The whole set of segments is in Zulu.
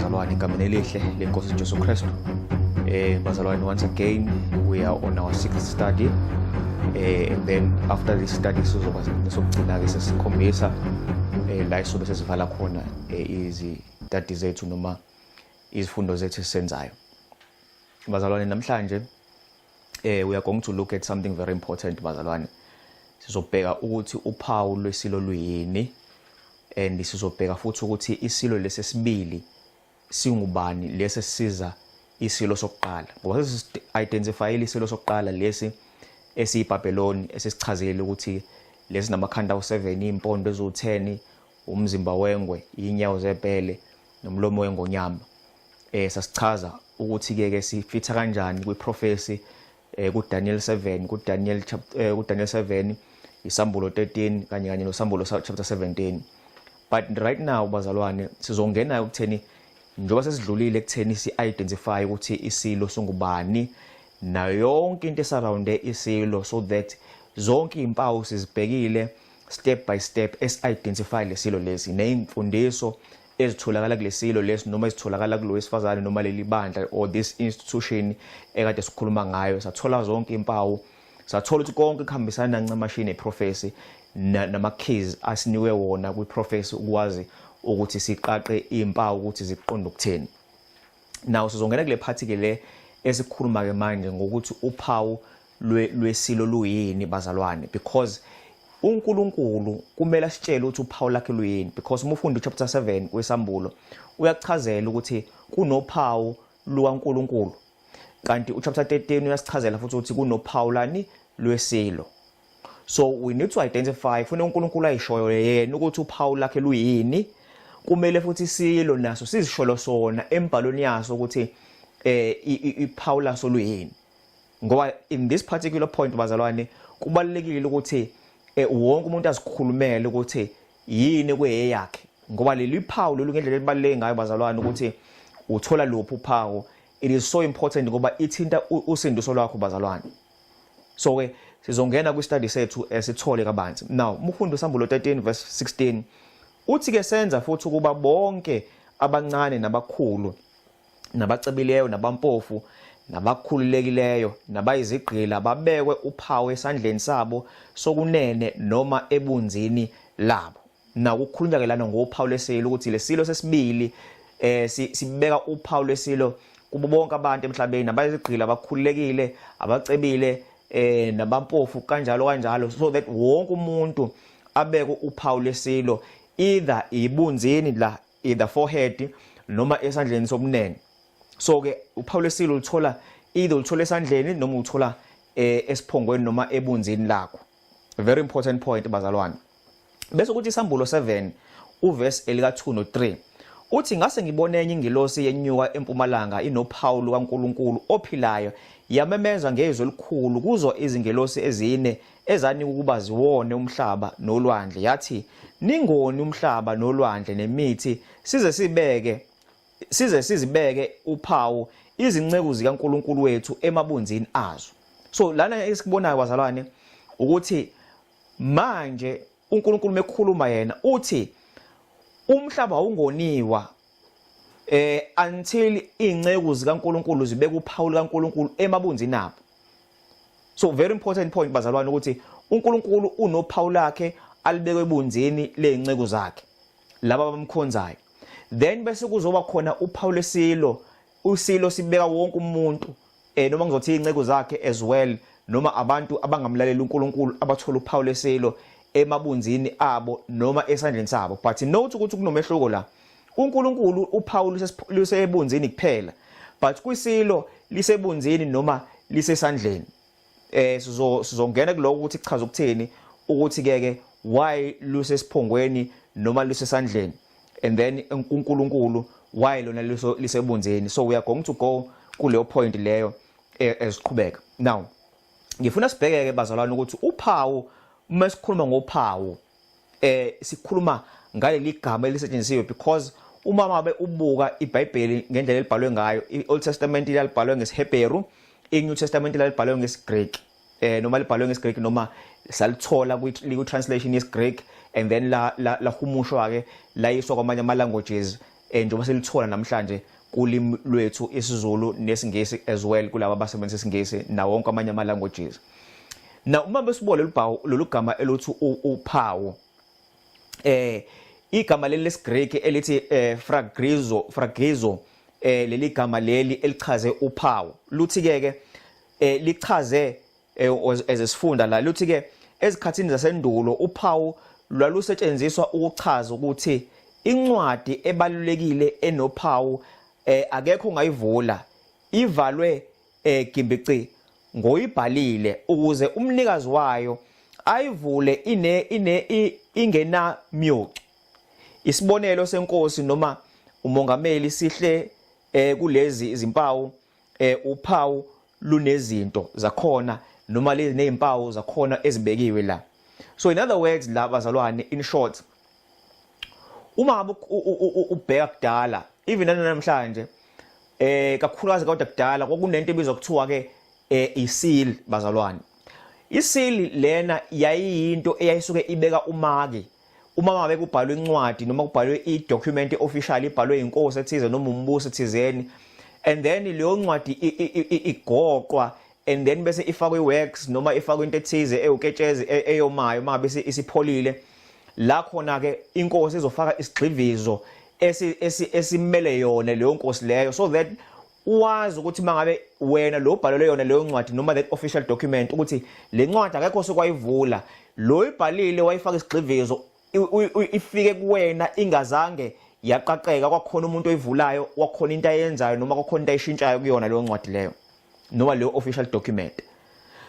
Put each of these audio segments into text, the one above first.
Bazalwane egameni elihle lenkosi Jesu Kristu. Bazalwane, once again we are on our sixth study. And then after this study sizoba nesokugcina ke sesikhombisa la isobe sesivala khona izitadi zethu noma izifundo zethu esisenzayo. Bazalwane, namhlanje we are going to look at something very important, bazalwane. Sizobheka ukuthi uphawu lwesilo luyini and sizobheka futhi ukuthi isilo lesesibili singubani, lesi siza isilo sokuqala, ngoba sesi-identifyile isilo sokuqala lesi esiyiBhabheloni, esisichazile ukuthi lesi namakhanda awu-7, iy'mpondo eziwu-10, umzimba wengwe, inyawo zebhele nomlomo wengonyama. Sasichaza ukuthi ke ke sifitha kanjani kwi-prophecy ku Daniel 7, ku Daniel chapter, ku Daniel 7, isambulo 13 kanye nosambulo chapter 17. But right now, bazalwane, sizongena ekutheni njengoba sesidlulile ekutheni si-identify ukuthi isilo singubani nayo yonke into e-surrounde isilo, so that zonke izimpawu sizibhekile step by step esi-identify lesilo lesi ney'mfundiso ezitholakala kulesilo lesi noma ezitholakala kulo wesifazane noma leli bandla or this institution ekade sikhuluma ngayo. Sathola zonke impawu, sathola ukuthi konke kuhambisana ncamashi ne-prophecy nama-keys asinikwe wona kwi-prophecy ukwazi ukuthi siqaqe impawu ukuthi ziqonde ukuthini. Now sizongena kule part ke le esikhuluma ke manje ngokuthi uphawu lwesilo luyini, bazalwane, because uNkulunkulu kumele asitshele ukuthi uphawu lakhe luyini, because uma ufunda chapter 7 kwesambulo uyachazela ukuthi kunophawu lukaNkulunkulu, kanti uchapter 13 uyasichazela futhi ukuthi kunophawu lani lwesilo. So we need to identify, funa uNkulunkulu ayishoyo yena ukuthi uphawu lakhe luyini. Kumele futhi isilo naso sizisholo sona embhalweni yaso ukuthi iphawu laso luyini, ngoba in this particular point, bazalwane, kubalulekile ukuthi wonke umuntu azikhulumele ukuthi yini kweyakhe, ngoba leli phawu lolu ngendlela elibaluleke ngayo, bazalwane, ukuthi uthola luphi uphawu, it is so important ngoba ithinta usindiso lwakho, bazalwane. So ke sizongena kwi-study sethu esithole kabanzi. Now mufunda usambulo 13 verse 16, uthi ke senza futhi ukuba bonke abancane nabakhulu nabacebileyo nabampofu nabakhululekileyo nabayizigqila babekwe uphawu esandleni sabo sokunene noma ebunzini labo. Nakukhulunywa ke lana ngophawu lwesilo, ukuthi lesilo sesibili sibeka uphawu lwesilo kubo bonke abantu emhlabeni, abayizigqila, abakhululekile, abacebile nabampofu, kanjalo kanjalo, so that wonke umuntu abeke uphawu lwesilo either ibunzini la, either forehead noma esandleni sobunene. So ke uphawu lwesilo uluthola either uluthola esandleni noma uthola esiphongweni noma ebunzini lakho. Very important point, bazalwane. Bese kuthi isambulo 7 uverse elika 2 no 3 uthi, "Ngase ngibone enye ingilosi yenyuka empumalanga inophawu lukaNkuluNkulu ophilayo, yamemeza ngezwi elikhulu kuzo izingelosi ezine ezanikwa ukuba ziwone umhlaba nolwandle, yathi, 'Ningoni umhlaba nolwandle nemithi size sizibeke uphawu izinceku zikaNkuluNkulu wethu emabunzini azo.'" So lana esikubonayo, bazalwane, ukuthi manje uNkulunkulu mekhuluma yena uthi umhlaba awungoniwa until inceku zikaNkuluNkulu zibeka uphawu likaNkuluNkulu emabunzini abo. So very important point, bazalwane, ukuthi uNkulunkulu unophawu lakhe alibeke ebunzini lezinceku zakhe laba abamkhonzayo. Then bese kuzoba khona uphawu lesilo, usilo sibeka wonke umuntu noma ngizothi inceku zakhe as well, noma abantu abangamlaleli uNkulunkulu abathola uphawu lesilo emabunzini abo noma esandleni sabo. But note ukuthi kunomehluko la: uNkulunkulu uphawu lusebunzini kuphela, but kwisilo lisebunzini noma lisesandleni. Sizongena kuloko ukuthi kuchaza ukuthini, ukuthi ke ke why lusesiphongweni noma lusesandleni and then uNkulunkulu why lona lisebunzini. So we are going to go kuleyo point leyo eziqhubeka. Now ngifuna sibheke ke, bazalwane, ukuthi uphawu, uma sikhuluma ngophawu sikhuluma ngaleli gama elisetshenzisiwe, because uma ngabe ubuka iBhayibheli ngendlela elibhalwe ngayo, iOld Testament lalibhalwe ngesiHebheru, iNew Testament lalibhalwe ngesiGreek, noma libhalwe ngesiGreek noma salithola ku translation yesiGreek and then la lahumushwa ke layiswa kwamanye ama languages. njengoba selithola namhlanje kulimi lwethu isiZulu nesiNgisi as well, kulabo abasebenzisa isiNgisi nawo wonke amanye ama languages. Now uma besibuka lolu bhawu, lolu gama eluthi uphawu, igama leli lesiGreek elithi fragrizo, leli gama leli elichaze uphawu, luthi ke ke lichaze ezesifunda la, luthi ke ezikhathini zasendulo uphawu lwalusetshenziswa ukuchaza ukuthi incwadi ebalulekile enophawu akekho ongayivula, ivalwe gimbici ngoyibhalile ukuze umnikazi wayo ayivule ine ine ingena myocu. Isibonelo senkosi noma umongameli sihle kulezi izimpawu, uphawu lunezinto zakhona noma lezi nezimpawu zakhona ezibekiwe la. So in other words la bazalwane, in short, uma ngabe ubheka kudala, even namhlanje, kakhulukazi, kodwa kudala kwakunento ebizwa kuthiwa ke iseal bazalwane. Iseal lena yayiyinto eyayisuke ibeka umaki uma ngabe kubhalwe incwadi noma kubhalwe i-document official, ibhalwe inkosi ethize noma umbuso ethizeni, and then leyo ncwadi igoqwa and then bese ifakwe i-wax noma ifakwe into ethize ewuketshezi eyomayo. Uma ngabe isipholile la khona ke inkosi izofaka isigxivizo esimele yona leyo nkosi leyo, so that wazi ukuthi mangabe wena lo bhalelwe yona leyo ncwadi noma that official document, ukuthi le ncwadi akekho sokwayivula, lo ibhalile wayifaka isigxivizo, ifike kuwena ingazange yaqaqeka, kwakhona umuntu oyivulayo, wakhona into ayenzayo noma kwakhona into ayishintshayo kuyona leyo ncwadi leyo noma leyo official document.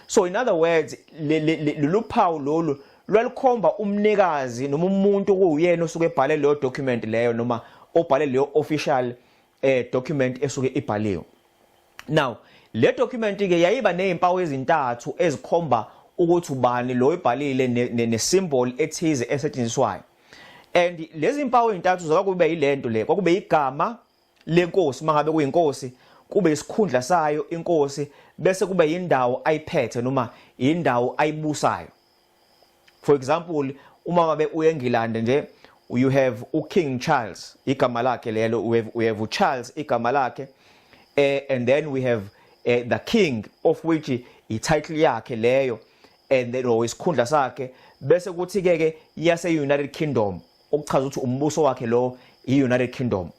So in other words, lolu phawu lolu lwalukhomba umnikazi noma umuntu okuwuyena osuke ebhale leyo document leyo noma obhale leyo official document esuke ibhaliwe. Now le document ke yayiba nezimpawu ezintathu ezikhomba ukuthi ubani lo ibhalile ne symbol ethize esetshenziswayo, and lezi mpawu ezintathu zakube yilento le: kwakube igama lenkosi mangabe kuyinkosi, kube isikhundla sayo inkosi, bese kube indawo ayiphethe noma indawo ayibusayo. For example, uma ngabe uye eNgilandi nje, you have uKing Charles, igama lakhe lelo, we have uCharles, igama lakhe, and then we have the king, of which i-title yakhe leyo and then or isikhundla sakhe, bese kuthi ke ke yase United Kingdom, okuchaza ukuthi umbuso wakhe lo i-United Kingdom.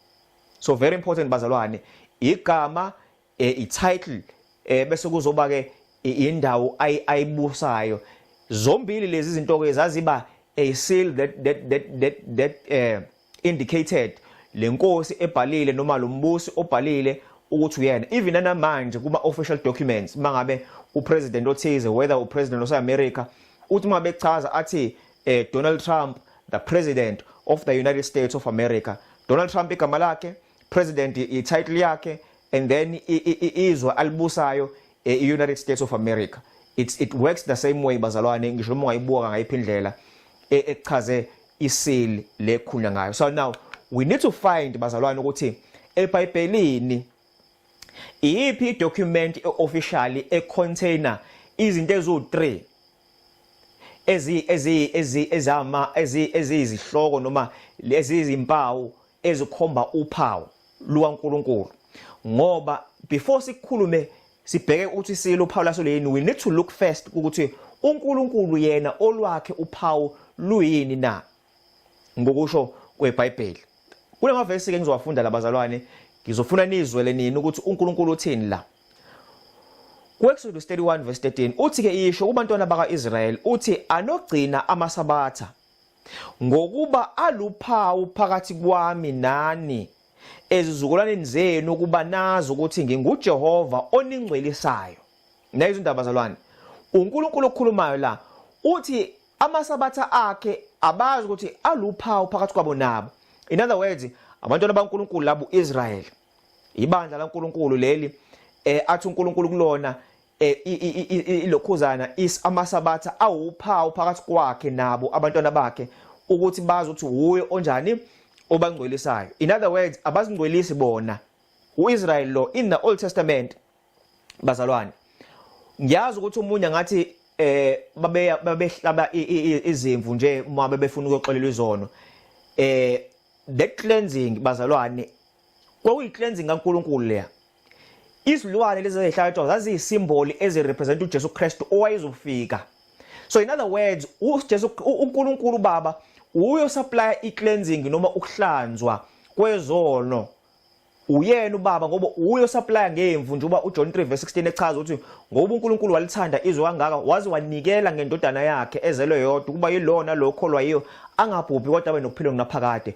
So very important bazalwane, igama, i-title, bese kuzoba ke indawo ayibusayo. Zombili lezi zinto ke zaziba a seal that indicated lenkosi ebhalile noma lo mbusi obhalile ukuthi uyena. Even namanje kuma official documents, mangabe upresident othize, whether upresident wase-America, uthi uma bechaza athi Donald Trump, the president of the United States of America. Donald Trump igama lakhe, president i-title yakhe, and then izwe alibusayo i-United States of America. It works the same way bazalwane, ngisho noma ungayibuka ngayiphi indlela echaze iseal lekhulunywa ngayo. So now we need to find bazalwane ukuthi eBhayibhelini iyiphi idocument officially econtainer izinto eziwu3 ezi ezi ezi ezama ezi eziyizihloko noma lezi izimpawu ezikhomba uphawu lukaNkuluNkulu, ngoba before sikhulume sibheke ukuthi silo uphawu laso leni, we need to look first ukuthi uNkulunkulu yena olwakhe uphawu luyini na ngokusho kweBhayibheli. Kulamavesi ke ngizowafunda labazalwane, ngizofuna nizwele nini ukuthi uNkulunkulu uthini la. Ku-Exodus 31 verse 13 uthi ke, "Isho kubantwana bakaIsrael uthi anogcina amasabatha, ngokuba aluphawu phakathi kwami nani ezizukulwaneni zenu, ukuba nazi ukuthi nginguJehova oningcwelisayo." Nayizo indaba bazalwane, uNkulunkulu okhulumayo la, uthi amasabatha akhe abazi ukuthi aluphawu phakathi kwabo nabo. In other words, abantwana baNkulunkulu labo, Israel, ibandla laNkulunkulu leli athi uNkulunkulu kulona ilokhuzana is amasabatha awuphawu phakathi kwakhe nabo abantwana bakhe, ukuthi bazi ukuthi uye onjani obangcwelisayo. In other words, abazingcwelisi bona uIsrael lo in the Old Testament. Bazalwane, ngiyazi ukuthi umunye ngathi babe babehlaba izimvu nje uma bebefuna ukuyoxolela izono. That cleansing, bazalwane, kwakuyi-cleansing kaNkulunkulu leya. Izilwane lezi ezihlatshwa zaziyisimboli ezirepresent uJesu Kristu owayezofika. So in other words, uJesu, uNkulunkulu Baba, uyo supply i-cleansing noma ukuhlanzwa kwezono. Uyena ubaba ngoba uyo supply ngemvu, njengoba uJohn 3 verse 16 echaza ukuthi ngoba uNkulunkulu walithanda izwe kangaka waze wanikela ngendodana yakhe ezelwe yodwa, ukuba yilona lokholwa yiyo angabhubhi kodwa abe nokuphila okunaphakade.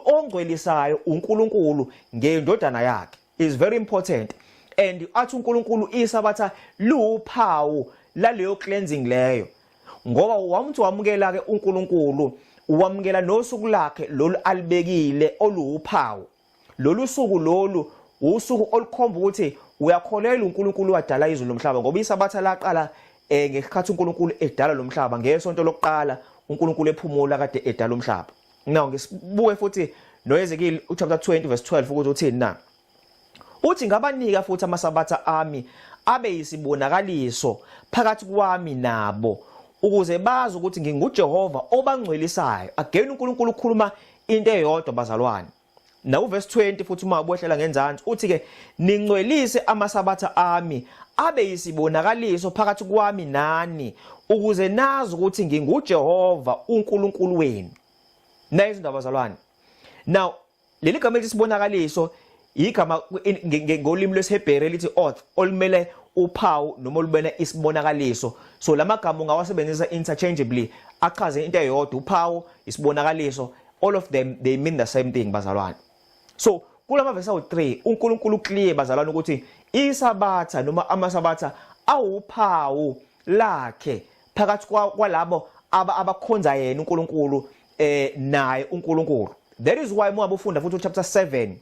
Ongcwelisayo uNkulunkulu ngendodana yakhe is very important, and athi uNkulunkulu isabatha liwuphawu laleyo cleansing leyo, ngoba wamthi wamukela ke uNkulunkulu, wamukela nosuku lakhe lolu alibekile oluwuphawu. Lolu suku lolu usuku olukhomba ukuthi uyakholelwa uNkulunkulu wadala izulu nomhlaba, ngoba isabatha laqala ngesikhathi uNkulunkulu edala lo mhlaba, ngesonto lokuqala uNkulunkulu ephumula kade edala umhlaba. Now ngisibuke futhi noEzekiel chapter 20 verse 12 ukuthi uthini na. Uthi, "Ngabanika futhi amasabatha ami abe yisibonakaliso phakathi kwami nabo, ukuze bazi ukuthi nginguJehova obangcwelisayo." Again uNkulunkulu ukhuluma into eyodwa, bazalwane. Na uverse 20 futhi uma ubohlela ngenzansi uthi ke, "Ningcwelise amasabatha ami abe yisibonakaliso phakathi kwami nani, ukuze nazi ukuthi nginguJehova uNkulunkulu wenu." Nayi izindaba, bazalwane. Now leli gama elithi sibonakaliso igama ngolimi lwesiHebheru elithi oth, olumele uphawu noma olubena isibonakaliso. So lamagama ungawasebenzisa interchangeably, achaze into eyodwa: uphawu, isibonakaliso. All of them, they mean the same thing, bazalwane. So kulama verse awu3 uNkulunkulu clear, bazalwane, ukuthi isabatha noma amasabatha awuphawu lakhe phakathi kwalabo abakhonza yena uNkulunkulu naye uNkulunkulu. That is why uma ufunda futhi chapter 7,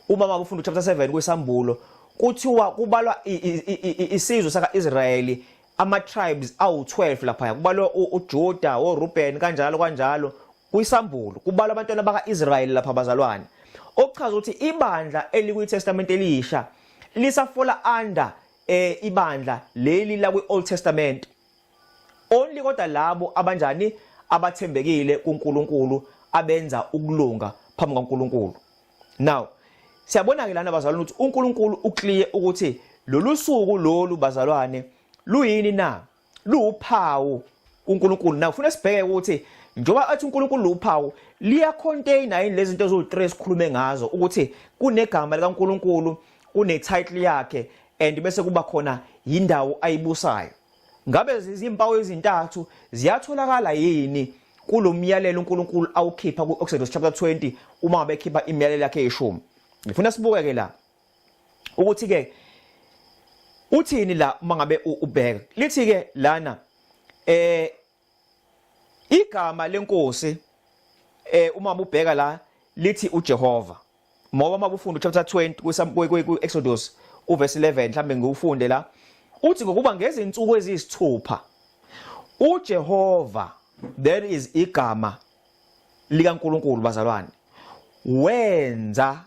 uma ufunda chapter 7 kwesambulo, kuthiwa kubalwa isizwe saka-Israyeli, ama tribes awu12 lapha, kubalwa uJuda, oReuben, kanjalo kanjalo. Kwisambulo kubalwa abantwana baka-Israyeli lapha, bazalwane, okuchaza ukuthi ibandla elikwi-Testament elisha lisafola under ibandla leli la kwi-Old Testament only, kodwa labo abanjani? Abathembekile kuNkulunkulu, abenza ukulunga phambi kaNkulunkulu. Now siyabona ke lana, bazalwane, ukuthi uNkulunkulu uclear ukuthi lolu suku lolu, bazalwane, luyini na? Luwuphawu kuNkulunkulu. Now ufuna sibheke ukuthi njengoba athi uNkulunkulu luphawu, liya contain yini lezi zinto eziwu3 esikhulume ngazo, ukuthi kunegama likaNkulunkulu, kune title yakhe, and bese kuba khona indawo ayibusayo? Ngabe izimpawu ezintathu ziyatholakala yini kulomyalelo uNkulunkulu awukhipha ku-Exodus chapter 20, uma ngabe ekhipha imiyalelo yakhe eyishumi? Ngifuna sibuke ke la ukuthi ke uthini la. Uma ngabe ubheka, lithi ke lana igama lenkosi, uma ubheka la, lithi uJehova, ngoba uma ufunda chapter 20 ku Exodus uverse 11, mhlambe ngiufunde la, uthi, "Ngokuba ngezinsuku eziyisithupha uJehova," there is igama likaNkulunkulu, bazalwane, "wenza."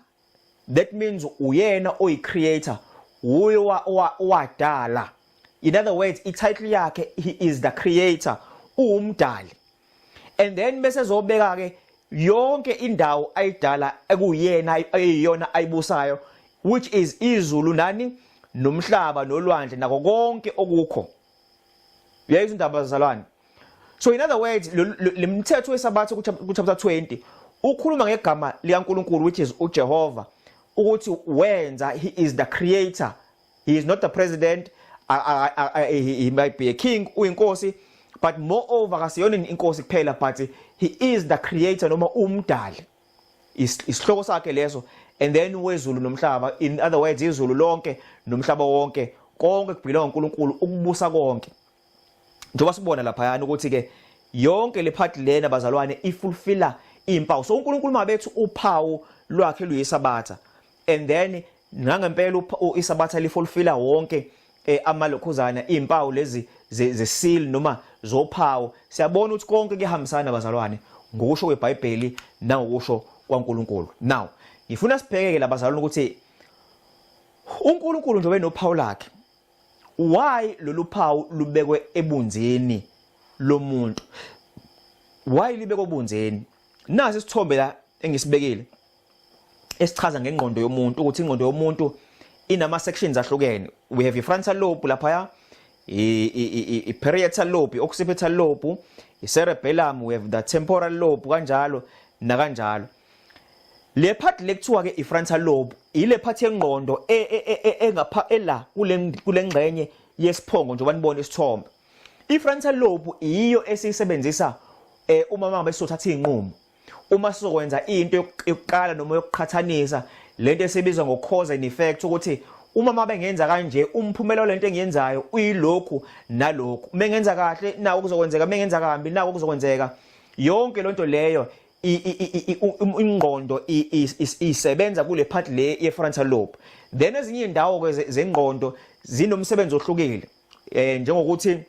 That means uyena oyi-creator, uye owadala. In other words, i-title yakhe, he is the creator, uwumdali. And then bese zobeka ke yonke indawo ayidala ekuyena eyiyona ayibusayo, which is izulu nani nomhlaba nolwandle nako konke okukho. Uyayizwa indaba, bazalwane? So in other words, le mthetho wesabatha ku chapter 20 ukhuluma ngegama likaNkulunkulu, which is uJehova, ukuthi wenza, he is the creator. He is not the president. He might be a king, uyinkosi, but moreover kasiyona inkosi kuphela, but he is the creator noma umdali, isihloko sakhe leso. And then wezulu nomhlaba, in other words, izulu lonke nomhlaba wonke, konke kubelonga uNkulunkulu, ukubusa konke, njengoba sibona lapha ukuthi ke yonke le part lena, bazalwane, ifulfilla impawu. So uNkulunkulu mabethu uphawu lwakhe luyisabatha, and then nangempela isabatha lifulfilla wonke amalokhuzana, impawu lezi zeseal noma zophawu. Siyabona ukuthi konke kuyahambisana, bazalwane, ngokusho kweBhayibheli nangokusho kwaNkulunkulu. Now ngifuna sibheke ke labazalwane ukuthi uNkulunkulu njengoba enophawu lakhe, why lolu phawu lubekwe ebunzini lomuntu? Why libekwe ebunzini? Nasi isithombe la engisibekile esichaza ngengqondo yomuntu ukuthi ingqondo yomuntu inama sections ahlukene. We have i-frontal lobe laphaya, i-parietal lobe, i-occipital lobe, i-cerebellum, we have the temporal lobe, kanjalo nakanjalo. Le part le kuthiwa ke i-frontal lobe ile part yengqondo e, e, e, engapha ela kule ngxenye yesiphongo njengoba nibona isithombe. I-frontal lobe iyo esiyisebenzisa uma mangabe sizothatha izinqumo, uma sizokwenza into yokuqala noma yokuqhathanisa, lento esibizwa ngo cause and effect, ukuthi uma mabe ngenza kanje umphumela walento engiyenzayo uyilokhu nalokhu, mengenza kahle nawo kuzokwenzeka, mengenza kambi nawo kuzokwenzeka. Yonke lonto leyo ingqondo isebenza kule part le ye frontal lobe. Then ezinye indawo ke zengqondo zinomsebenzi ohlukile, njengokuthi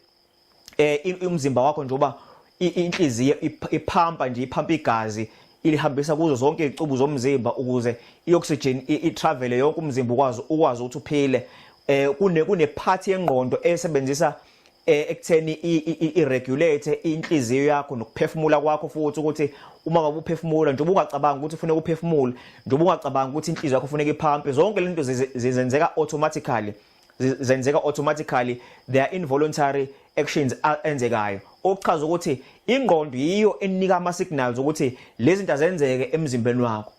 umzimba wakho, njengoba inhliziyo iphampa nje, iphampa igazi ilihambisa kuzo zonke izicubu zomzimba ukuze i-oxygen i-travel yonke umzimba ukwazi ukuthi uphile, kune part yengqondo esebenzisa ekutheni i-regulate inhliziyo yakho nokuphefumula kwakho futhi, ukuthi uma ngabe uphefumula, njengoba ungacabanga ukuthi ufuneka uphefumule, njengoba ungacabanga ukuthi inhliziyo yakho ufuneka iphampe, zonke lento zenzeka automatically, zenzeka automatically. They are involuntary actions enzekayo, okuchaza ukuthi ingqondo yiyo enika ama signals ukuthi lezi zinto azenzeke emzimbeni wakho.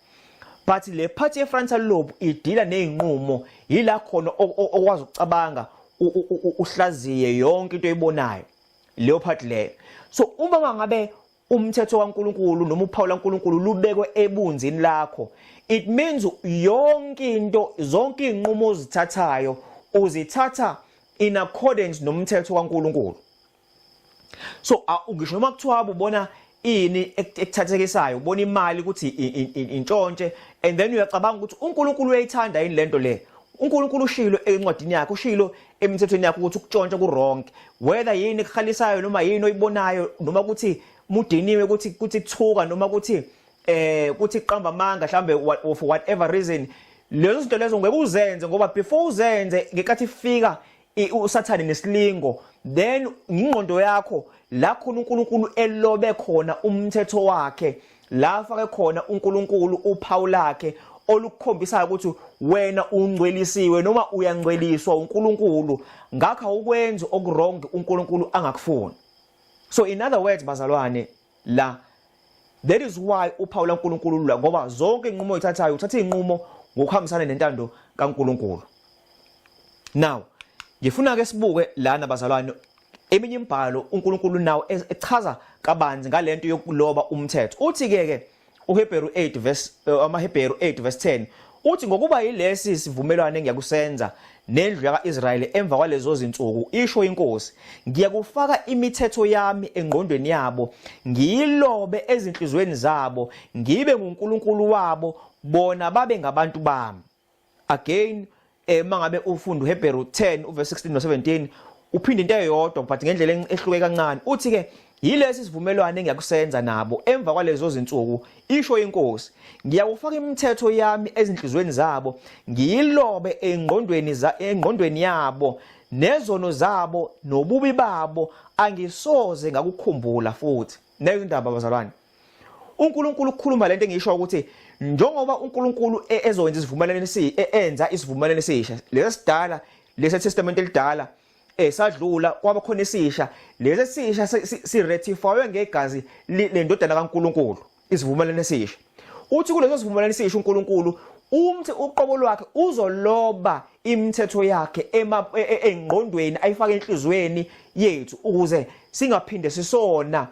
But le part ye frontal lobe idila nezinqumo, yila khona okwazi ukucabanga, uhlaziye yonke into oyibonayo, leyo part leyo. So uma ngabe umthetho kaNkuluNkulu noma uphawu laNkuluNkulu lubekwe ebunzini lakho, it means yonke into, zonke izinqumo ozithathayo uzithatha in accordance nomthetho kaNkuluNkulu. So ngisho noma kuthiwa ubona ini ekuthathekisayo, ubona imali ukuthi intshontshe, and then uyacabanga ukuthi uNkulunkulu uyayithanda yini lento le, uNkulunkulu ushilo encwadini yakhe, ushilo emithethweni yakhe ukuthi ukutshontsha ku wrong, whether yini ekukhalisayo noma yini oyibonayo, noma ukuthi mudiniwe ukuthi kuthuka, noma ukuthi kuthi qamba amanga mhlambe, for whatever reason, lezo zinto lezo ngeke uzenze, ngoba before uzenze, ngekathi ifika uSathane nesilingo, then ingqondo yakho la khona uNkulunkulu elobe khona umthetho wakhe, la afake khona uNkulunkulu uphawu lakhe olukukhombisayo ukuthi wena ungcwelisiwe noma uyangcweliswa uNkulunkulu, ngakho awukwenzi okuwrong uNkulunkulu angakufuni. So in other words, bazalwane, la that is why uphawu laNkulunkulu lula, ngoba zonke inqumo oyithathayo uthatha inqumo ngokuhambisana nentando kaNkulunkulu. Now ngifuna ke sibuke lana, bazalwane, eminye imibhalo uNkulunkulu nawo echaza kabanzi ngalento yokuloba umthetho. Uthi ke uHebheru 8 verse amaHebheru 8 verse 10 uthi, "Ngokuba yilesi sivumelwano engiyakusenza nendlu yakaIsrayeli emva kwalezo zinsuku, isho inkosi, ngiyakufaka imithetho yami engqondweni yabo, ngiyilobe ezinhlizweni zabo, ngibe nguNkulunkulu wabo, bona babe ngabantu bami." Again, mangabe ufunda uHebheru 10 uverse 16 no 17, uphinde into eyodwa but ngendlela ehluke kancane. Uthi ke, "Yilesi sivumelwano engiyakusenza nabo emva kwalezo zinsuku, isho inkosi, ngiyakufaka imithetho yami ezinhlizweni zabo, ngiyilobe engqondweni yabo, nezono zabo nobubi babo angisoze ngakukhumbula futhi." Nayo indaba, bazalwane, uNkulunkulu ukukhuluma lento engisho ukuthi njengoba uNkulunkulu ezokwenza isivumelwano enza isivumelwano esisha, lesi sidala, lesi testament elidala sadlula, kwaba khona esisha. Lesi esisha si-ratifywe ngegazi lendodana kaNkulunkulu, isivumelwano esisha. Uthi kuleso sivumelwano esisha uNkulunkulu umthi uqobo lwakhe uzoloba imithetho yakhe engqondweni, ayifake enhlizweni yethu ukuze singaphinde sisona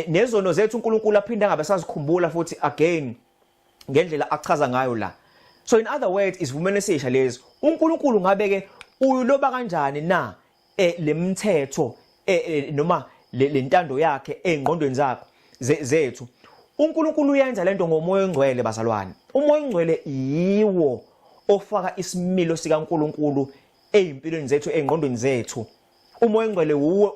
nezono zethu, uNkulunkulu aphinde angabe sazikhumbula futhi again, ngendlela achaza ngayo la. So in other words, isivumelwano esisha lezi, uNkulunkulu ngabe ke uyiloba kanjani na lemthetho noma lentando yakhe engqondweni zakho zethu? uNkulunkulu uyenza lento ngoMoya oNgcwele, bazalwane. UMoya oNgcwele yiwo ofaka isimilo sikaNkulunkulu ezimpilweni zethu, engqondweni zethu. UMoya oNgcwele wuwe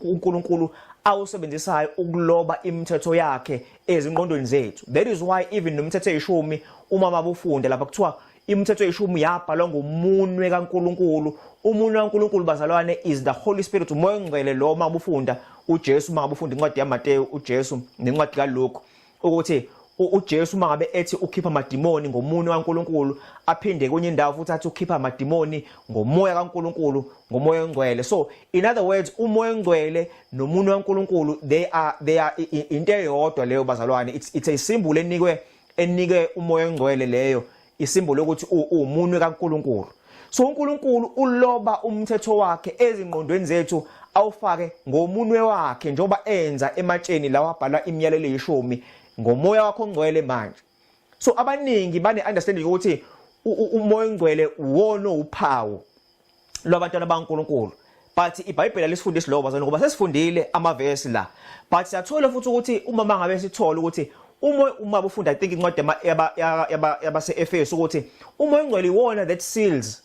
uNkulunkulu awusebenzisayo ukuloba imithetho yakhe ezingqondweni zethu. That is why even nomthetho eyishumi, uma mabufunda lapha, kuthiwa imithetho eyishumi yabhalwa ngomunwe kaNkulunkulu. Umunwe kaNkulunkulu, bazalwane, is the Holy Spirit, uMoya oNgcwele lo. Uma ubufunda uJesu, uma ufunda incwadi yaMateyu, uJesu nencwadi kaLuke, Ukuthi uJesu uma ngabe ethi ukhipha amadimoni ngomunwe kaNkuluNkulu, aphinde kwenye indawo futhi athi ukhipha amadimoni ngomoya kaNkuluNkulu, ngomoya ongcwele. So in other words, umoya ongcwele nomunwe kaNkuluNkulu, they are into eyodwa leyo, bazalwane. It's a symbol enike umoya ongcwele leyo, isimbolo yokuthi umunwe kaNkuluNkulu. So uNkulunkulu uloba umthetho wakhe ezingqondweni zethu, awufake ngomunwe wakhe, njengoba enza ematsheni lawa abhala imiyalelo eyishumi, ngomoya wakho ongcwele manje. So abaningi bane understanding ukuthi umoya ongcwele wona uphawu lwabantwana baNkulunkulu, but iBhayibheli alisifundisi lokho, bazalwane, ngoba sesifundile amavesi la. But siyathola futhi ukuthi uma mangabe sithola ukuthi uma ufunda, I think, incwadi yabase-Efesu, ukuthi umoya ongcwele iwona that seals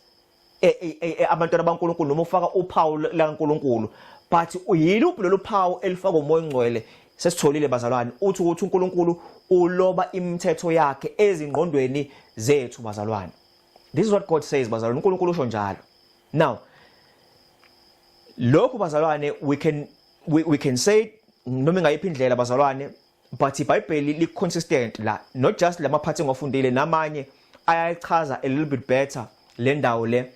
abantwana baNkulunkulu noma ufaka uphawu laNkulunkulu. But uyiluphi lolu phawu elifaka umoya ongcwele? Sesitholile, bazalwane, uthi ukuthi uNkulunkulu uloba imithetho yakhe ezingqondweni zethu, bazalwane. This is what God says, bazalwane. uNkulunkulu usho njalo. Now lokhu, bazalwane, we can say noma ingayiphi indlela, bazalwane, but iBhayibheli li consistent la, not just lamaphathi engwafundile, namanye ayayichaza a little bit better le ndawo le,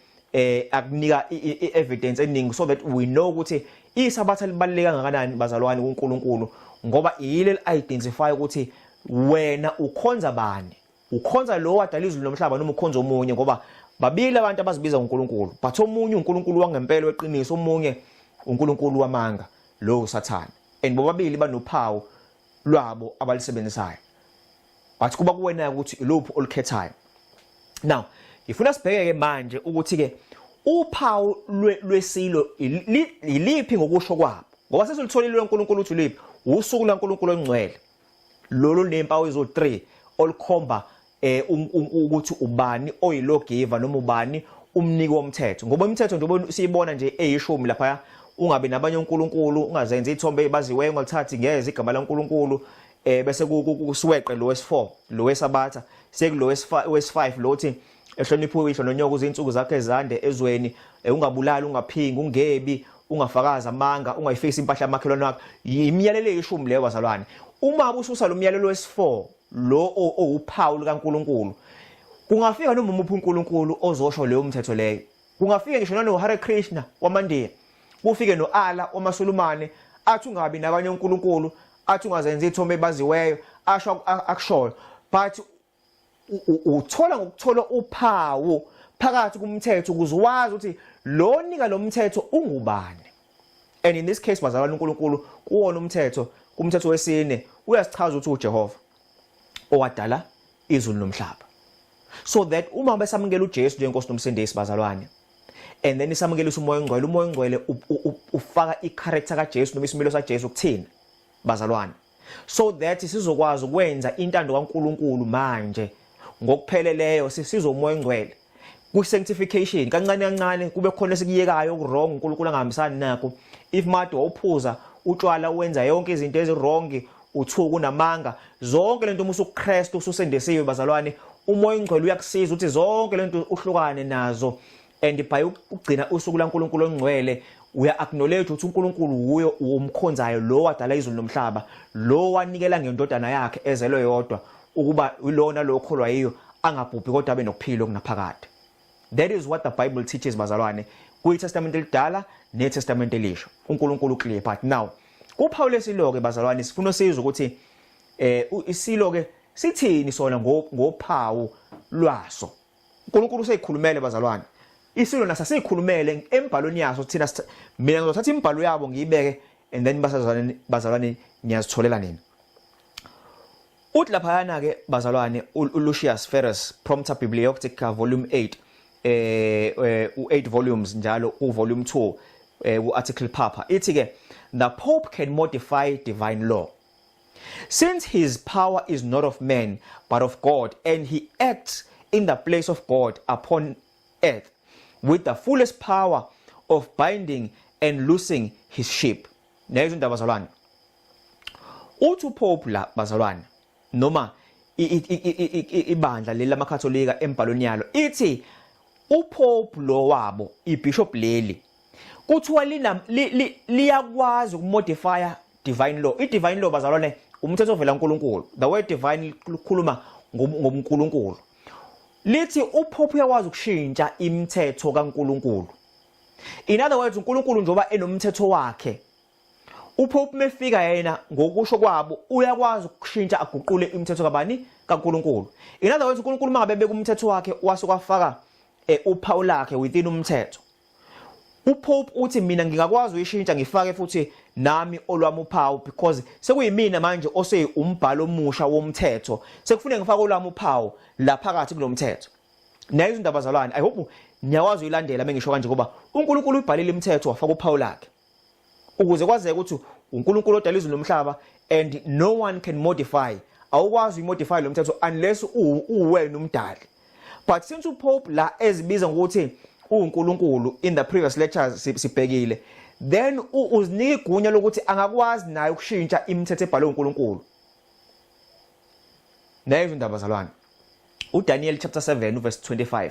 akunika i-evidence eningi so that we know ukuthi iSabatha libaluleke kangakanani, bazalwane, kuNkulunkulu, ngoba yile identify ukuthi wena ukhonza bani, ukhonza lo wadala izulu nomhlaba noma ukhonza omunye, ngoba babili abantu abazibiza ngoNkulunkulu, but omunye uNkulunkulu wangempela weqiniso, omunye uNkulunkulu wamanga, lo uSathane, and bobabili banophawu lwabo abalisebenzisayo, but kuba kuwena ukuthi iluphi olukhethayo. Now ngifuna sibheke ke manje ukuthi ke uphawu lwesilo yiliphi ngokusho kwabo, ngoba sesilutholile uNkulunkulu uthi liphi usuku laNkulunkulu ongcwele, lolu nempawu ezo3 olukhomba ukuthi ubani oyi-lawgiver noma ubani umniki womthetho, ngoba imithetho njengoba siyibona nje eyishumi lapha, ungabi nabanye onkulunkulu, ungazenzi ithombe ebaziweyo, ungalithathi ngeze igama laNkulunkulu, bese kusiweqe lo wesi4, lo weSabatha, sekulo wesi5 lo uthi ehlonipha uyihlo nonyoko izinsuku zakhe ezande ezweni, ungabulali, ungaphingi, ungebi, ungafakazi amanga, ungayifisi impahla yamakhelwane wakho. Imiyalelo eyishumi leyo, bazalwane. Uma ususa lo myalelo wesi4 lo owuphawu likaNkuluNkulu, kungafika noma umuphi uNkulunkulu ozosho leyo mthetho leyo. Kungafika ngisho nano Hare Krishna wamaNdiya, kufike no-Allah wamaSulumane, athi ungabi nabanye onkulunkulu, athi ungazenzi ithombe ebaziweyo, asho akushoyo, but uthola ngokuthola uphawu phakathi kumthetho ukuze wazi ukuthi lo nika lo mthetho ungubani. And in this case, bazalwane, uNkulunkulu kuwona umthetho, kumthetho wesine, uyasichaza ukuthi uJehova owadala izulu nomhlaba, so that uma besamukela uJesu njengenkosi nomsindisi, bazalwane, and then isamukelisa umoya ongcwele, umoya ongcwele ufaka i-character kaJesu noma isimilo saJesu kuthina, bazalwane, so that sizokwazi ukwenza intando kaNkuluNkulu manje ngokupheleleyo. Sisizwa umoya ongcwele ku-sanctification, kancane kancane kube khona esikuyekayo oku-wrong uNkulunkulu angahambisani nakho. If made wawuphuza utshwala, wenza yonke izinto ezi-wrong, uthuka, unamanga, zonke lento, uma usuKristu ususendesiwe, bazalwane, umoya ongcwele uyakusiza ukuthi zonke lento uhlukane nazo. And by ukugcina usuku laNkulunkulu ongcwele, uya acknowledge ukuthi uNkulunkulu wuyo umkhonzayo, lo wadala izulu nomhlaba, lo wanikela ngendodana yakhe ezelwe yodwa, ukuba ilona lo okholwa yiyo angabhubhi kodwa abe nokuphila okunaphakade. That is what the Bible teaches, bazalwane, kuyiTestament elidala neTestament elisha. uNkulunkulu clear. But now kuphawu lesilo ke, bazalwane, sifuna sizwe ukuthi isilo ke sithini sona ngophawu lwaso. uNkulunkulu useyikhulumele, bazalwane. Isilo naso siyikhulumele embhalweni yaso. Thina, mina ngizothatha imibhalo yabo ngiyibeke, and then basazalwane, bazalwane, niyazitholela nina. Uthi laphayana ke, bazalwane, uLucius Ferus, Prompta Bibliotheca, volume 8, u8 volumes njalo, u volume 2, u-article Papa, ithi ke, "The Pope can modify divine law since his power is not of man but of God, and he acts in the place of God upon earth with the fullest power of binding and loosing his sheep." Nezo indaba, bazalwane. Uthi uPope la, bazalwane, noma ibandla leli lamaKatholika embhalweni yalo, ithi uPope lo wabo, ibishop leli, kuthiwa liyakwazi ukumodifya divine law. I-divine law, bazalwane, Umthetho ovela kuNkulunkulu. The word divine likhuluma ngobuNkulunkulu. Lithi uPope uyakwazi ukushintsha imithetho kaNkulunkulu. In other words, uNkulunkulu njengoba enomthetho wakhe, uPope mefika yena ngokusho kwabo uyakwazi ukushintsha aguqule imithetho kabani? KaNkulunkulu. In other words, uNkulunkulu mangabe beka umthetho wakhe wase kwafaka uphawu lakhe within umthetho. UPope uthi mina ngingakwazi uyishintsha ngifake futhi nami olwami uphawu because sekuyimina manje ose umbhalo omusha womthetho. Sekufuneka ngifake olwami uphawu la phakathi kulomthetho. Nayo izindaba bazalwane, I hope niyakwazi uyilandela mengisho kanje ngoba uNkulunkulu uyibhalile imithetho wafaka uphawu lakhe. Ukuze kwazeke ukuthi uNkulunkulu odala izulu nomhlaba and no one can modify. Awukwazi uyimodify lo mthetho unless uwena umdali. But since uPope la ezibiza ngokuthi uNkulunkulu in the previous lectures sibhekile, then uzinika igunya lokuthi angakwazi naye ukushintsha imithetho ebhalwe uNkulunkulu. Nayo indaba bazalwane. uDaniel chapter 7 verse 25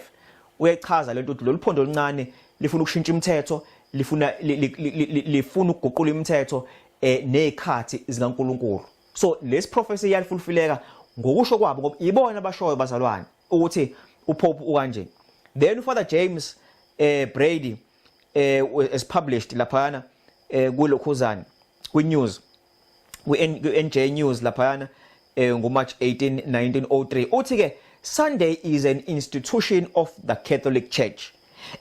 uyachaza lento ukuthi lolu phondo oluncane lifuna ukushintsha imithetho, lifuna ukuguqula imithetho nezikhathi zikaNkulunkulu. So lesi prophecy iyalifulfileka ngokusho kwabo ngoba ibona abashoyo bazalwane ukuthi uPope ukanje. Then uFather James Brady is published laphana kulokhuzana kwi news, kwi NJ News laphana ngoMarch 18 1903. Uthi ke Sunday is an institution of the Catholic Church,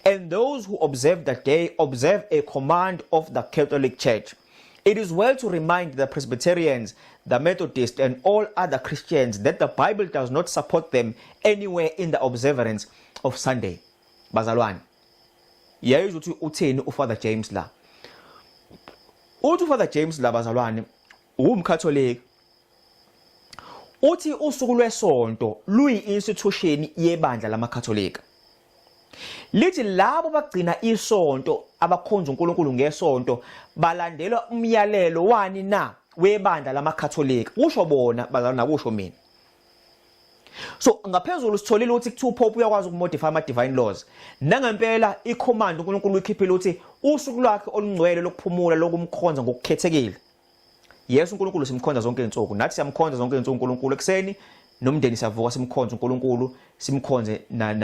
and those who observe the day observe a command of the Catholic Church. It is well to remind the Presbyterians, the Methodists, and all other Christians that the Bible does not support them anywhere in the observance of Sunday. Bazalwane, yayizwa ukuthi utheni uFather James la. Uthi uFather James la bazalwane uwumKatholika. Uthi usuku lwesonto luyi-institution yebandla lamaKatholika. Lithi labo bagcina isonto, abakhonza uNkulunkulu ngesonto, balandela umyalelo wani na? Webandla lamaKatholika. Kusho bona bazalwane, nakusho mina. So ngaphezulu sitholile ukuthi kuthiwa uPope uyakwazi ukumodify ama divine laws. Nangempela icommand uNkulunkulu uyikhiphile ukuthi usuku lwakhe olungcwele lokuphumula lokumkhonza ngokukhethekile. Yes, uNkulunkulu simkhonza zonke izinsuku. Nathi siyamkhonza zonke izinsuku uNkulunkulu. Ekuseni nomndeni siyavuka simkhonze uNkulunkulu, simkhonze na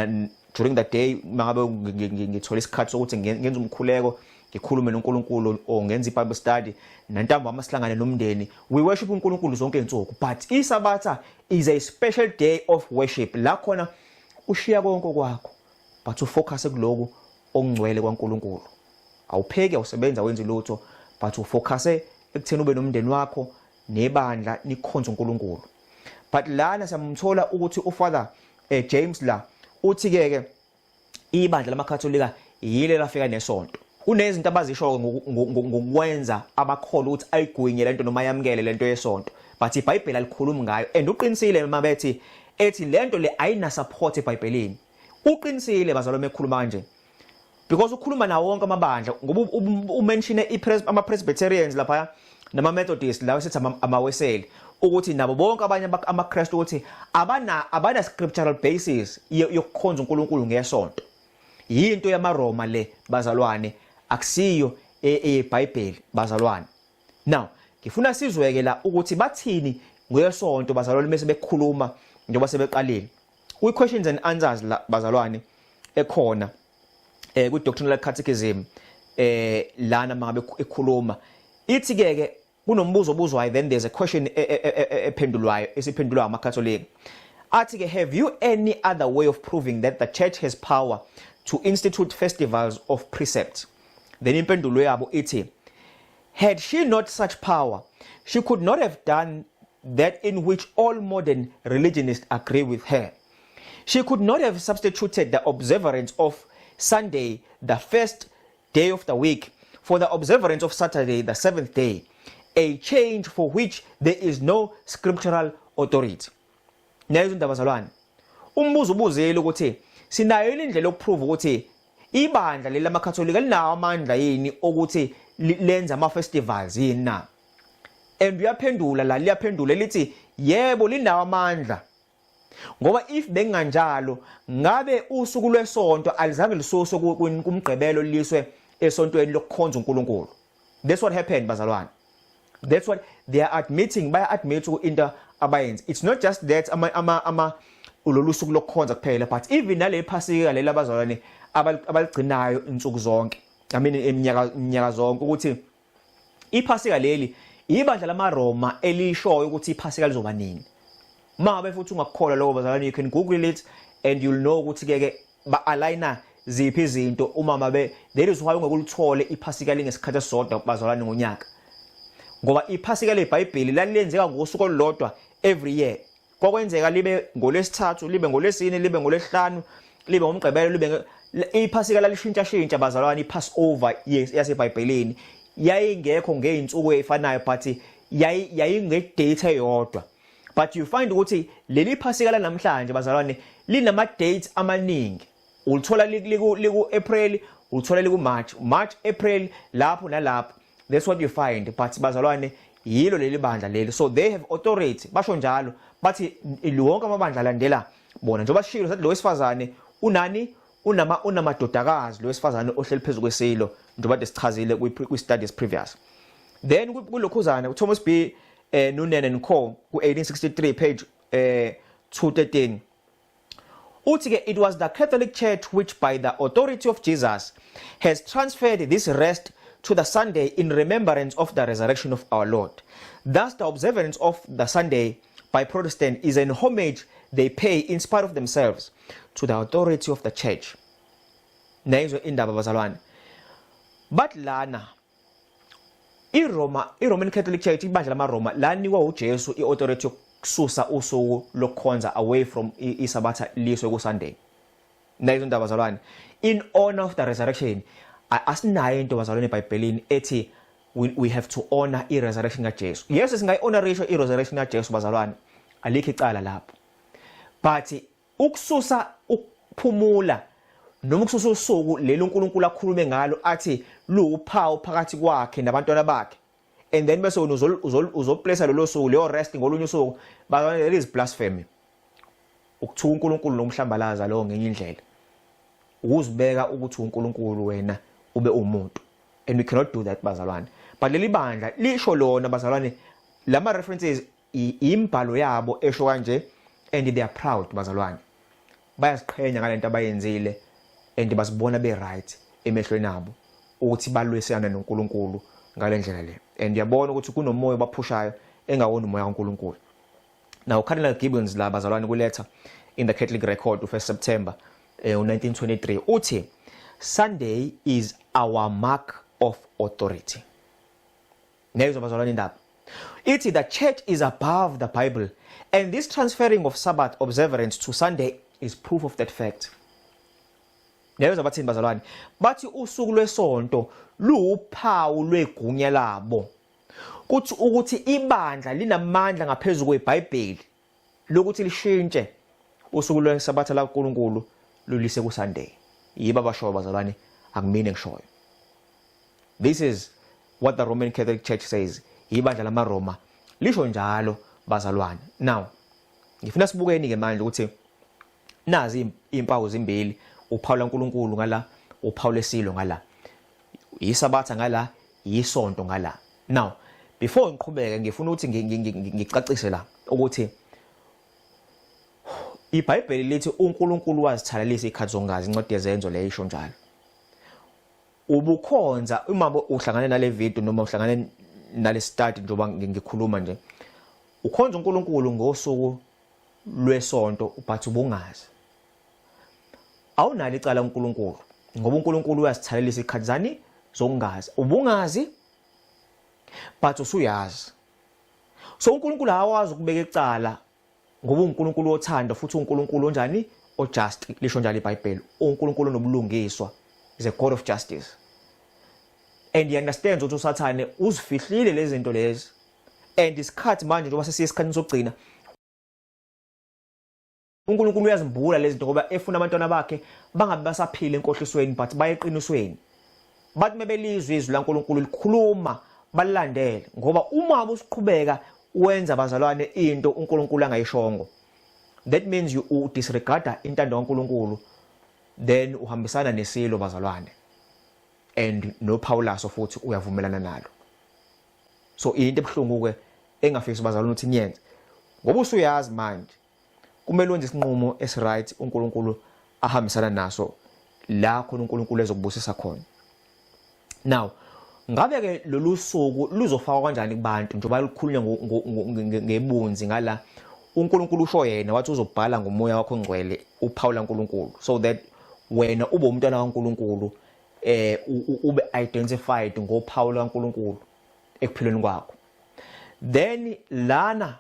during the day mangabe ngithola isikhathi sokuthi ngenze umkhuleko, ngikhulume noNkulunkulu or ngenze iBible study, nantambama sihlangane nomndeni. We worship uNkulunkulu zonke izinsuku, but iSabatha is a special day of worship la khona ushiya konke kwakho but ufocus kuloku okungcwele kwaNkulunkulu. Awupheki, awusebenza, awenzi lutho, but ufocuse ekutheni ube nomndeni wakho nebandla nikhonze uNkulunkulu. But lana siyamthola ukuthi uFather James la uthi ke ke ibandla lamaKatholika yile lafika nesonto. Kunezinto abazisho ngokwenza abakholwa ukuthi ayigwinye lento noma yamukele lento yesonto, but iBhayibheli alikhulumi ngayo. And uqinisile mabethi ethi lento le ayina support eBhayibhelini. Uqinisile bazalwane ekhuluma kanje because ukhuluma nawo wonke amabandla ngoba umention ama-Presbyterians lapha nama-Methodists lawo sithi amaWeseli ukuthi nabo bonke abanye amaKristu ukuthi abana scriptural basis yokukhonza uNkulunkulu ngesonto. Yinto yamaRoma le bazalwane, akusiyo eyeBhayibheli bazalwane. Now ngifuna sizweke la ukuthi bathini ngesonto bazalwane bese bekhuluma njengoba sebeqalile kwi questions and answers la bazalwane ekhona ku doctrinal catechism lana mangabe ekhuluma ithi ke ke kunombuzo obuzwayo, then there's a question ephendulwayo esiphendulwa amaKatholika. Athi ke, "Have you any other way of proving that the church has power to institute festivals of precept?" Then impendulo yabo ithi, "Had she not such power, she could not have done that in which all modern religionists agree with her. She could not have substituted the observance of Sunday, the first day of the week, for the observance of Saturday, the seventh day, a change for which there is no scriptural authority." Nayo indaba bazalwane, umbuzo ubuzile ukuthi sinayo yini indlela yokuprove ukuthi ibandla leli lamaKatholika linawo amandla yini ukuthi lenze ama festivals yini na? And uyaphendula la, liyaphendula lithi yebo, linawo amandla, ngoba if benganjalo ngabe usuku lwesonto alizange lisuswe kumgqibelo liswe esontweni lokukhonza uNkulunkulu. That's what happened bazalwane. That's what they are admitting. Baya admit into abayenza. It's not just that ama lolu suku lokukhonza kuphela, but even nale Phasika leli abazalwane abaligcinayo insuku zonke, I mean iminyaka iminyaka zonke, ukuthi iPhasika leli ibandla lamaRoma elishoyo ukuthi iPhasika lizoba nini. Mangabe futhi ungakukholwa lokho, bazalwane, you can Google it and you'll know ukuthi ke ba aligna ziphi izinto uma mabe. There is why ungekulithole iPhasika lingesikhathi esisodwa, bazalwane, ngonyaka, ngoba iPhasika leBhayibheli lalenzeka ngosuku olulodwa every year. Kwakwenzeka libe ngolwesithathu, libe ngolwesine, libe ngolwesihlanu, libe ngomgqibelo, libe iPhasika lalishintsha shintsha, bazalwane. IPassover yaseBhayibhelini yayingekho ngeyinsuku ezifanayo, but yayinge-date eyodwa. But you find ukuthi leli Phasika lanamhlanje, bazalwane, linama dates amaningi. Ulithola liku April, ulithola liku March, March, April, lapho nalapho. That's what you find. But bazalwane, yilo leli bandla leli, so they have authority. Basho njalo, bathi wonke amabandla alandela bona. Njengoba sishilo, sathi lo wesifazane unani? Unamadodakazi, lo wesifazane ohleli phezulu kwesilo, njengoba kade sichazile kwi studies previous. Then kulokhuzana uThomas B Noonan and Co ku 1863, page 213, uthi ke, "It was the Catholic Church which by the authority of Jesus has transferred this rest to the Sunday in remembrance of the resurrection of our Lord. Thus the observance of the Sunday by Protestant is an homage they pay in spite of themselves to the authority of the church." Nayizwe indaba, bazalwane. Bathi lana iRoma, iRoman Catholic Church, ibandla lamaRoma lanikwa uJesu iauthority yokususa usuku lokukhonza away from iSabatha liswe kuSunday. Nayizo indaba, bazalwane, in honor of the resurrection. Asinayo into, bazalwane, eBhayibhelini ethi we have to honor i-resurrection kaJesu. Yes, singayi-honorisha i-resurrection kaJesu, bazalwane, alikho icala lapho, but ukususa ukuphumula noma ukususa usuku leli uNkulunkulu akhulume ngalo athi luwuphawu phakathi kwakhe nabantwana bakhe, and then bese wena uzoplace lolo suku, leyo rest, ngolunye usuku, bazalwane, that is blasphemy, ukuthuka uNkulunkulu nomhlambalaza lo ngenye indlela, ukuzibeka ukuthi uNkulunkulu wena ube umuntu, and we cannot do that, bazalwane. But leli bandla lisho lona, bazalwane, lama references, imbhalo yabo esho kanje, and they are proud, bazalwane. Bayaziqhenya ngalento abayenzile and basibona be right emehlweni abo ukuthi balwisana noNkulunkulu ngalendlela le, and uyabona ukuthi kunomoya baphushayo engawona umoya kaNkulunkulu. Now, Cardinal Gibbons la, bazalwane, kuletha in the Catholic Record u1 September 1923, uthi, "Sunday is our mark of authority." Neyizwa, bazalwane, indaba ithi the church is above the Bible, and this transferring of Sabbath observance to Sunday is proof of that fact. Neyizwa bathini, bazalwane? Bathi usuku lwesonto luwuphawu lwegunya labo, kuthi ukuthi ibandla linamandla ngaphezulu kweBhayibheli lokuthi lishintshe usuku lweSabatha laNkulunkulu lulise kuSunday. Yiba abashoyo, bazalwane, akumina ngishoyo. This is what the Roman Catholic Church says. Ibandla lamaRoma lisho njalo, bazalwane. Now ngifuna sibukeni ke manje ukuthi nazi impawu zimbili: uphawu laNkulunkulu ngala, uphawu lesilo ngala, iSabatha ngala, isonto ngala. Now, before ngiqhubeke, ngifuna ukuthi ngicacise la ukuthi iBhayibheli lithi uNkulunkulu wazithalalisa izikhathi zongazi. Incwadi yeZenzo leyo isho njalo. Ubukhonza uma uhlangane nale video noma uhlangane nale study, njengoba ngikhuluma nje, ukhonza uNkulunkulu ngosuku lwesonto, but ubungazi, awunalo icala uNkulunkulu, ngoba uNkulunkulu uyasithalalisa izikhathi zani? Zokungazi. Ubungazi, but usuyazi. So uNkulunkulu awazi ukubeka icala, ngoba uNkulunkulu wothando futhi uNkulunkulu onjani? Ojust, lisho njalo iBhayibheli. uNkulunkulu onobulungiswa, is a God of justice, and he understands ukuthi uSathane uzifihlile lezi zinto lezi, and isikhathi manje, njengoba sesiye esikhathini sokugcina, uNkulunkulu uyazimbula lezi zinto ngoba efuna abantwana bakhe bangabe basaphila enkohlisweni, but baye eqinisweni. Bathi mebelizwe izwi laNkulunkulu likhuluma, balilandele, ngoba uma usiqhubeka wenza, bazalwane, into uNkulunkulu angayishongo, that means you disregard intando kaNkulunkulu, then uhambisana nesilo, bazalwane, and nophawu laso futhi uyavumelana nalo. So into ebuhlungu ke engafisi bazalwane ukuthi niyenze, ngoba usuyazi manje kumele wenze isinqumo esiright uNkulunkulu ahambisana naso, la khona uNkulunkulu ezokubusisa khona. Now ngabe ke lolu suku luzofakwa kanjani kubantu, njengoba lukhulunywa ngebunzi ngala? UNkulunkulu usho yena wathi uzobhala ngomoya wakho ongcwele uphawu laNkulunkulu, so that wena ube umntwana kaNkulunkulu, ube identified ngophawu laNkulunkulu ekuphileni kwakho. Then lana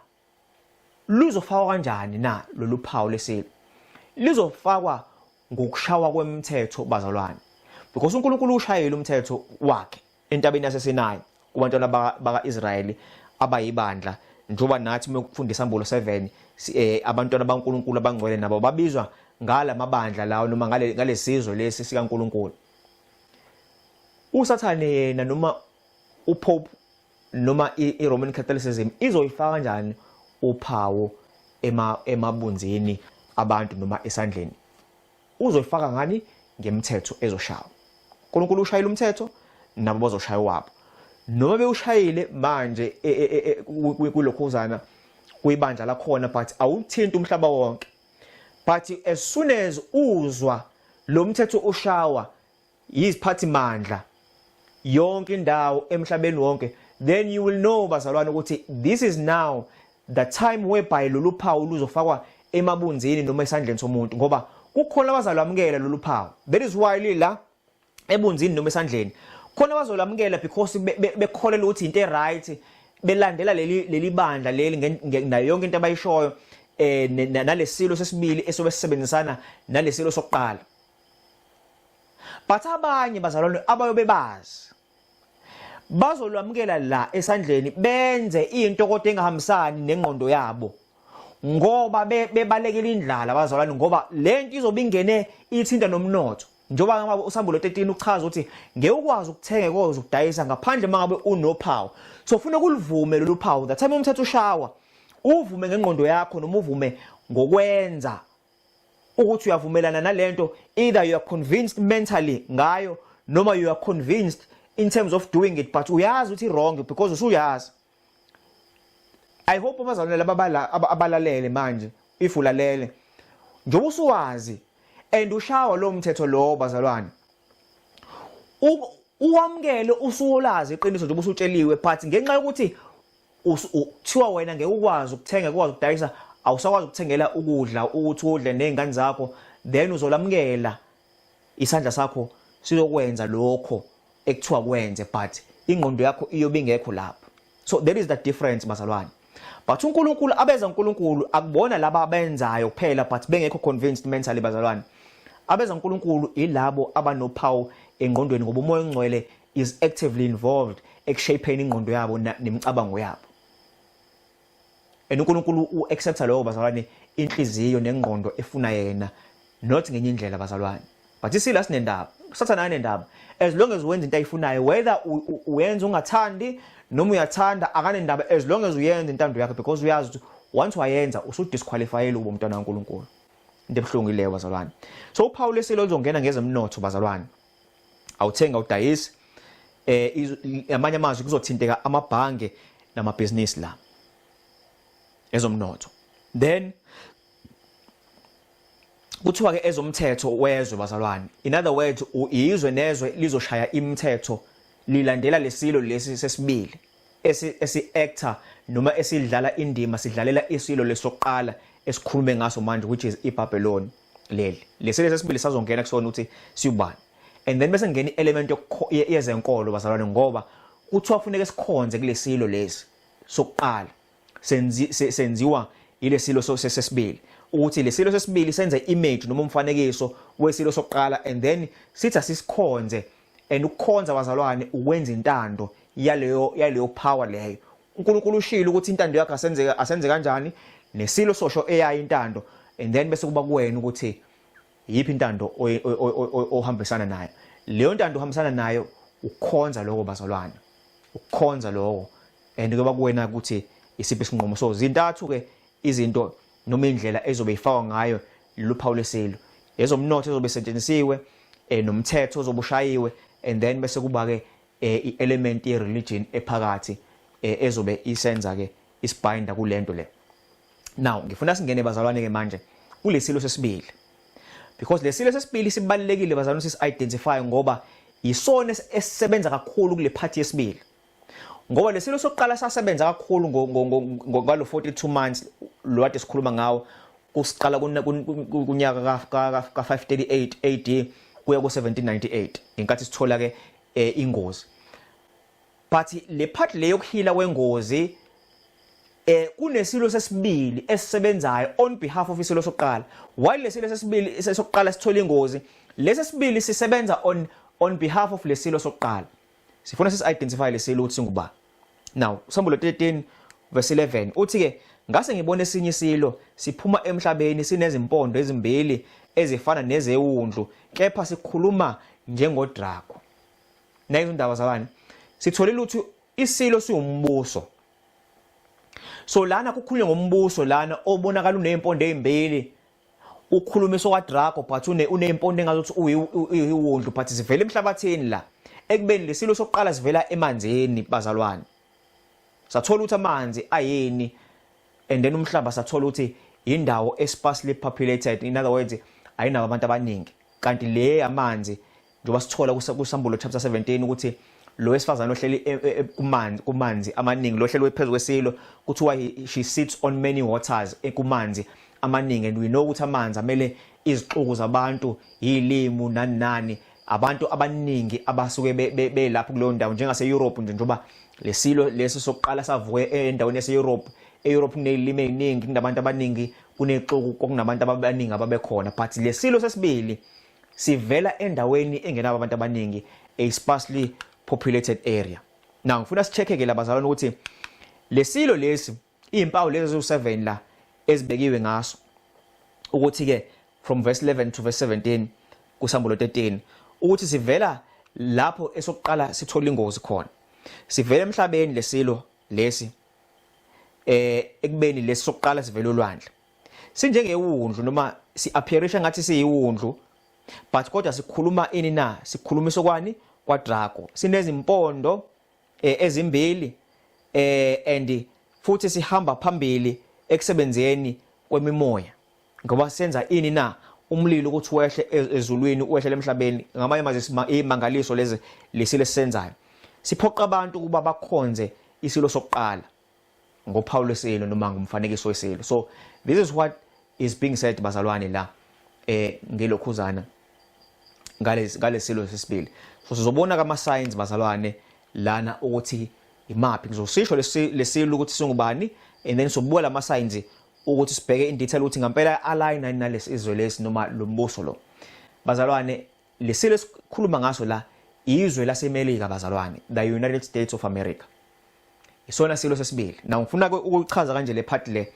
luzofakwa kanjani na lolu phawu lesilo? Lizofakwa ngokushawa kwemthetho, bazalwane, because uNkulunkulu ushayile umthetho wakhe entabeni yaseSinayi kubantwana baka-Israyeli abayibandla, njengoba nathi uma kufunda iSambulo 7, abantwana baNkulunkulu abangcwele nabo babizwa ngala mabandla lawo noma ngalesizwe lesi sikaNkulunkulu. USathane yena noma uPope noma i-Roman Catholicism izoyifaka kanjani uphawu emabunzini abantu noma esandleni? Uzoyifaka ngani? Ngemthetho ezoshawa. uNkulunkulu ushayile umthetho, nabo bazoshaya wabo, noma bewushayile manje kulokhuzana kuyibandla lakhona, but awuthinti umhlaba wonke. But as soon as uzwa lo mthetho ushawa yiziphathimandla yonke indawo emhlabeni wonke, then you will know, bazalwane, ukuthi this is now the time whereby lolu phawu luzofakwa emabunzini noma esandleni somuntu, ngoba kukhona abazalwamukela lolu phawu. That is why lila ebunzini noma esandleni khona abazolamukela, because bekholelwa ukuthi into e-right, belandela leli bandla leli nayo yonke into abayishoyo, nalesilo sesibili esobe sisebenzisana nalesilo sokuqala. But abanye, bazalwane, abayobe bazi bazolwamukela la esandleni, benze into kodwa engahambisani nengqondo yabo, ngoba bebalekela indlala, bazalwane, ngoba lento izobe ingene ithinta nomnotho, njengoba ngabe uSambulo 13 uchaza ukuthi ngeke ukwazi ukuthenga koze ukudayisa ngaphandle mangabe unophawu. So ufuna ukuluvume lolu phawu that time umthetho ushawa, uvume ngengqondo yakho noma uvume ngokwenza ukuthi uyavumelana nalento. Either you are convinced mentally ngayo noma you are convinced in terms of doing it, but uyazi ukuthi wrong because usuyazi. I hope abazalwane laba abalalele manje, if ulalele, njengoba usuwazi and ushawa lo mthetho lo, bazalwane, uwamukele usuwolazi iqiniso njengoba usutsheliwe, but ngenxa yokuthi kuthiwa wena ngeke ukwazi ukuthenga, ukwazi ukudayisa, awusakwazi ukuthengela ukudla ukuthi udle nezingane zakho, then uzolamukela, isandla sakho sizokwenza lokho ekuthiwa kwenze, but ingqondo yakho iyobe ingekho lapho. So there is the difference, bazalwane. But uNkulunkulu, abeza uNkulunkulu akubona laba abenzayo kuphela but bengekho convinced mentally, bazalwane. Abeza uNkulunkulu ilabo abanophawu engqondweni, ngoba uMoya oNgcwele is actively involved ekushapeni ingqondo yabo nemicabango yabo, and uNkulunkulu uaccepta lokho, bazalwane, inhliziyo nengqondo efuna yena, not ngenye indlela, bazalwane. But isila sinendaba, uSathana anendaba, as long as wenza into ayifunayo, whether uyenza ungathandi noma uyathanda, akanendaba, as long as uyenza intando yakhe, because uyazi ukuthi once wayenza usudisqualifyele ukuba umntwana kaNkulunkulu. Into ebuhlungu ileyo, bazalwane. So uphawu lesilo luzongena ngezemnotho, bazalwane. Awuthenga, awudayisi, amanye amazwi kuzothinteka amabhange namabhizinisi la ezomnotho. Then kuthiwa ke ezomthetho wezwe, bazalwane. In other words, izwe nezwe lizoshaya imithetho lilandela lesilo lesi sesibili esi actor noma esidlala indima, sidlalela isilo lesokuqala esikhulume ngaso manje, which is iBabylon leli. Lesilo sesibili sazongena kusona ukuthi siyubani, and then bese ngena i-element yezenkolo, bazalwane, ngoba kuthiwa kufuneka sikhonze kulesilo lesi sokuqala senziwa ilesilo sesibili, ukuthi lesilo sesibili senze image noma umfanekiso wesilo sokuqala, and then sithi asisikhonze. And ukukhonza, bazalwane, ukwenza intando yaleyo power leyo. uNkulunkulu ushilo ukuthi intando yakhe asenze kanjani, nesilo sosho eyayo intando, and then bese kuba kuwena ukuthi yiphi intando ohambisana nayo. Leyo ntando ohambisana nayo ukukhonza lokho, bazalwane, ukukhonza lokho, and kuba kuwena ukuthi isiphi isinqumo. So zintathu ke izinto noma indlela ezobe ifakwa ngayo lolu phawu lesilo: ezomnotho ezobe setshenzisiwe, nomthetho ozobe ushayiwe, and then bese kuba ke i-element ye-religion ephakathi. ezobe isenza ke isibinda kulento le. Now ngifuna singene, bazalwane, ke manje kulesilo sesibili, because lesilo sesibili sibalekile, bazalwane, sisi identify ngoba isona esisebenza kakhulu kule part yesibili, ngoba lesilo sokuqala sasebenza kakhulu ngalo 42 months lo kade sikhuluma ngawo, kusiqala kunyaka ka 538 AD kuya ku 1798, ngenkathi sithola ke ingozi. But le part le yokuhila kwengozi, kunesilo sesibili esisebenzayo on behalf of isilo sokuqala. While lesilo sesibili sokuqala sithola ingozi, lesi sibili sisebenza on behalf of lesilo sokuqala. Sifuna sisi identify lesilo ukuthi singuba. Now Sambulo 13 verse 11 uthi ke, "Ngase ngibona esinye isilo siphuma emhlabeni, sinezimpondo ezimbili ezifana nezewundlu, kepha sikhuluma njengodrago." Nayizo indaba zabani? Sitholile ukuthi isilo siwumbuso. So lana kukhulunywa ngombuso lana obonakala unezimpondo ezimbili, ukhulumiswa kwadrago, but unezimpondo engazuthi uyiwundlu, but zivela emhlabathini la, ekubeni lesilo sokuqala sivela emanzini, bazalwane. Sathola ukuthi amanzi ayini, and then umhlaba sathola ukuthi indawo esparsely populated, in other words ayinabo abantu abaningi. Kanti le amanzi, njengoba sithola kuSambulo chapter 17 ukuthi lo wesifazane ohleli kumanzi amaningi, lo hleli phezulu kwesilo, kuthiwa she sits on many waters, ekumanzi amaningi, and we know ukuthi amanzi amele izixuku zabantu, yilimu, nani nani, abantu abaningi abasuke belapho kuleyo ndawo, njengase Europe nje, njengoba lesilo lesi sokuqala savuke endaweni yase Europe. E-Europe kunezilimi eziningi, kunabantu abaningi, kunexuku, kokunabantu abaningi ababekhona. But lesilo sesibili sivela endaweni engenabo abantu abaningi, a sparsely populated area. Now ngifuna sicheck ke labazalwane ukuthi lesilo lesi, izimpawu lezi eziwu7 la ezibekiwe ngaso, ukuthi ke from verse 11 to verse 17 kuSambulo 13, ukuthi sivela lapho esokuqala sithola ingozi khona. Sivela emhlabeni lesilo lesi, ekubeni lesi sokuqala sivela olwandle. Sinjengewundlu noma si-appearisha ngathi siyiwundlu, but kodwa sikhuluma ini na? Sikhulumisa kwani? Kwadrago. Sinezimpondo ezimbili, and futhi sihamba phambili ekusebenzeni kwemimoya, ngoba senza ini na? Umlilo ukuthi wehle ezulwini, wehle emhlabeni. Ngamanye amazwi, imangaliso lezi lesilo esisenzayo siphoqa abantu ukuba bakhonze isilo sokuqala ngophawu lwesilo noma ngumfanekiso wesilo. So this is what is being said, bazalwane, la ngelokhuzana ngalesilo sesibili. So sizobona kama signs, bazalwane, lana ukuthi imaphi. Ngizosisho lesilo ukuthi singubani, and then sobuka lama signs ukuthi sibheke in detail ukuthi ngempela align nalesi izwe lesi noma lo mbuso lo. Bazalwane, lesilo esikhuluma ngaso la izwe laseMelika, bazalwane, the United States of America, isona silo sesibili. Now ngifuna ukuchaza kanje le part le,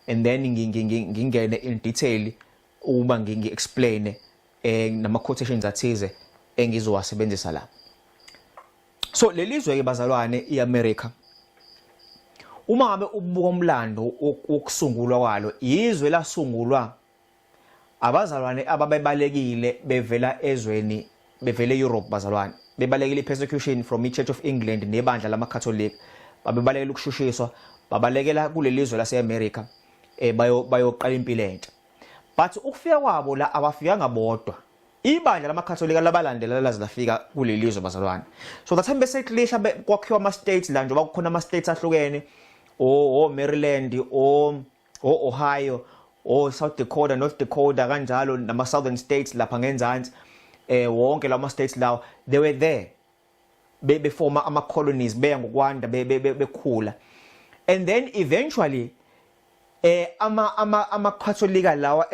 and then ngingene in detail uma ngingi explain nama quotations athize engizowasebenzisa la. So lelizwe ke, bazalwane, iAmerica, uma ngabe ubuka umlando wokusungulwa kwalo, izwe lasungulwa abazalwane ababebalekile bevela ezweni, bevele eEurope, bazalwane, bebalekile persecution from iChurch of England nebandla lamaCatholic. Babebalekela ukushushiswa, babalekela kulelizwe laseAmerica bayoqala impilo entsha. But ukufika kwabo la, abafikanga bodwa. Ibandla lamaKatholika labalandela, laze lafika kuleli lizwe, bazalwane. So that time beseklisha, kwakhiwa ama states la, njengoba kukhona ama states ahlukene, o Maryland, o Ohio, o South Dakota, North Dakota, kanjalo nama southern states lapha ngenzansi. Wonke lama states lawo, they were there beforma ama colonies, beya ngokwanda, bekhula, and then eventually ama Katholika lawa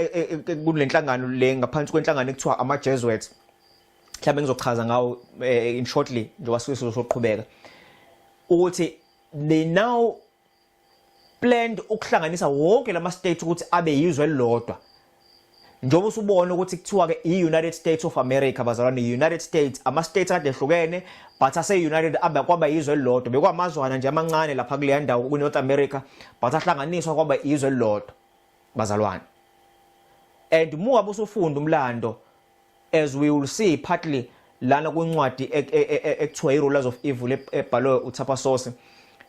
kulenhlangano le, ngaphansi kwenhlangano ekuthiwa ama Jesuits, mhlawumbe ngizochaza ngawo in shortly njengoba sizoqhubeka, ukuthi they now planned ukuhlanganisa wonke lama states ukuthi abe yizwe elilodwa, njengoba usubona ukuthi kuthiwa ke i-United States of America, bazalwane. I-United States, ama states kade ehlukene, but ase-United abe kwaba yizwe elilodwa. Bekwamazwana nje amancane lapha kuleya ndawo ku-North America, but ahlanganiswa kwaba izwe elilodwa, bazalwane. And muwabe usufunda umlando, as we will see partly lana kwincwadi ekuthiwa i-Rulers of Evil, ebhalwe uTapper Sauce,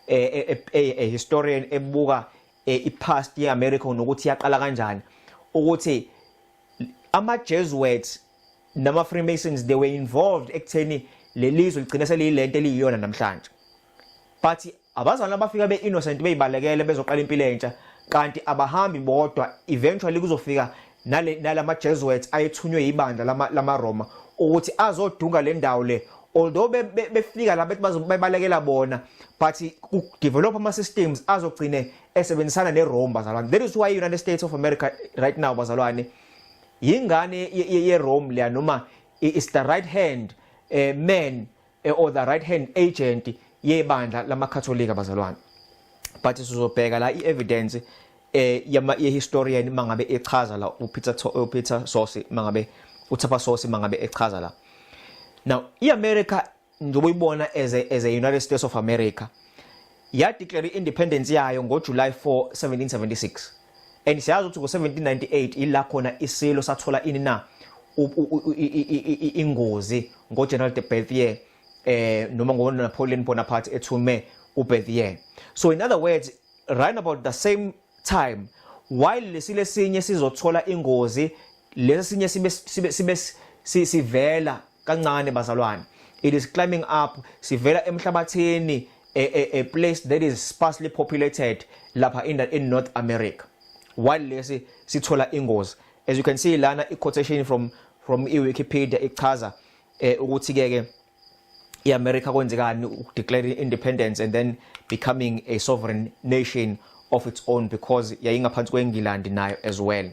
a historian ebuka i-past ye-America nokuthi yaqala kanjani, ukuthi ama-Jesuits nama-Freemasons, they were involved ekutheni lelizwe ligcine seliyilento eliyiyona namhlanje. But abazalwane abafika be-innocent, beyibalekele bezoqala impilo entsha, kanti abahambi bodwa. Eventually kuzofika nale nalama Jesuits ayethunywe ibandla lama Roma ukuthi azodunga le ndawo le. Although befika la bethi bazobalekela bona, but ku develop ama systems azogcine esebenzisana neRome, bazalwane. That is why United States of America right now, bazalwane, yingane ye Rome leya, noma is the right hand man or the right hand agent yebandla lamaKatholika, bazalwane. But sizobheka la i-evidence yama ye-historian mangabe echaza la uPeter Saucy, mangabe uTupper Saucy mangabe echaza la. Now, iAmerica njengoba uyibona as a United States of America, ya declare independence yayo ngoJuly 4 1776, and siyazi ukuthi ngo1798 ila khona isilo sathola ini na ingozi ngoGeneral de Berthier, noma ngo Napoleon Bonaparte ethume uBerthier. So in other words, right about the same time while lesile sinye sizothola ingozi, lesinye sibe sivela kancane, bazalwane. It is climbing up, sivela emhlabathini, a place that is sparsely populated lapha in North America, while lesi sithola ingozi. As you can see lana, i quotation from iWikipedia ichaza ukuthi ke ke iAmerica kwenzekani, declaring independence and then becoming a sovereign nation of its own, because yayingaphansi kweNgilandi nayo as well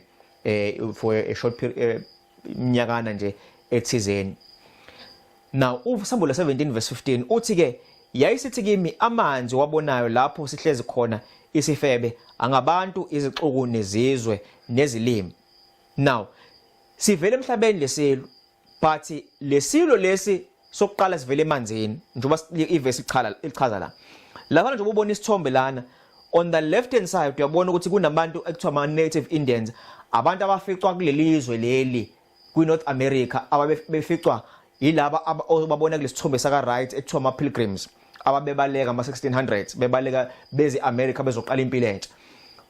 for a short period, iminyakana nje ethizeni. Now, uSambulo 17 verse 15 uthi ke, "Yayisithi kimi, amanzi wabonayo lapho sihlezi khona isifebe angabantu, izixuku, nezizwe, nezilimi." Now, sivele emhlabeni lesilo, but lesilo lesi sokuqala sivele emanzini, njengoba ivesi ichaza la. Lapha njengoba ubona isithombe lana on the left hand side, uyabona ukuthi kunabantu ekuthiwa ama native Indians, abantu abaficwa kuleli zwe leli kwi North America, ababeficwa yilaba obabona kulesithombe saka right ekuthiwa ama pilgrims, ababebaleka ama 1600s, bebaleka bezi America bezoqala impilo entsha.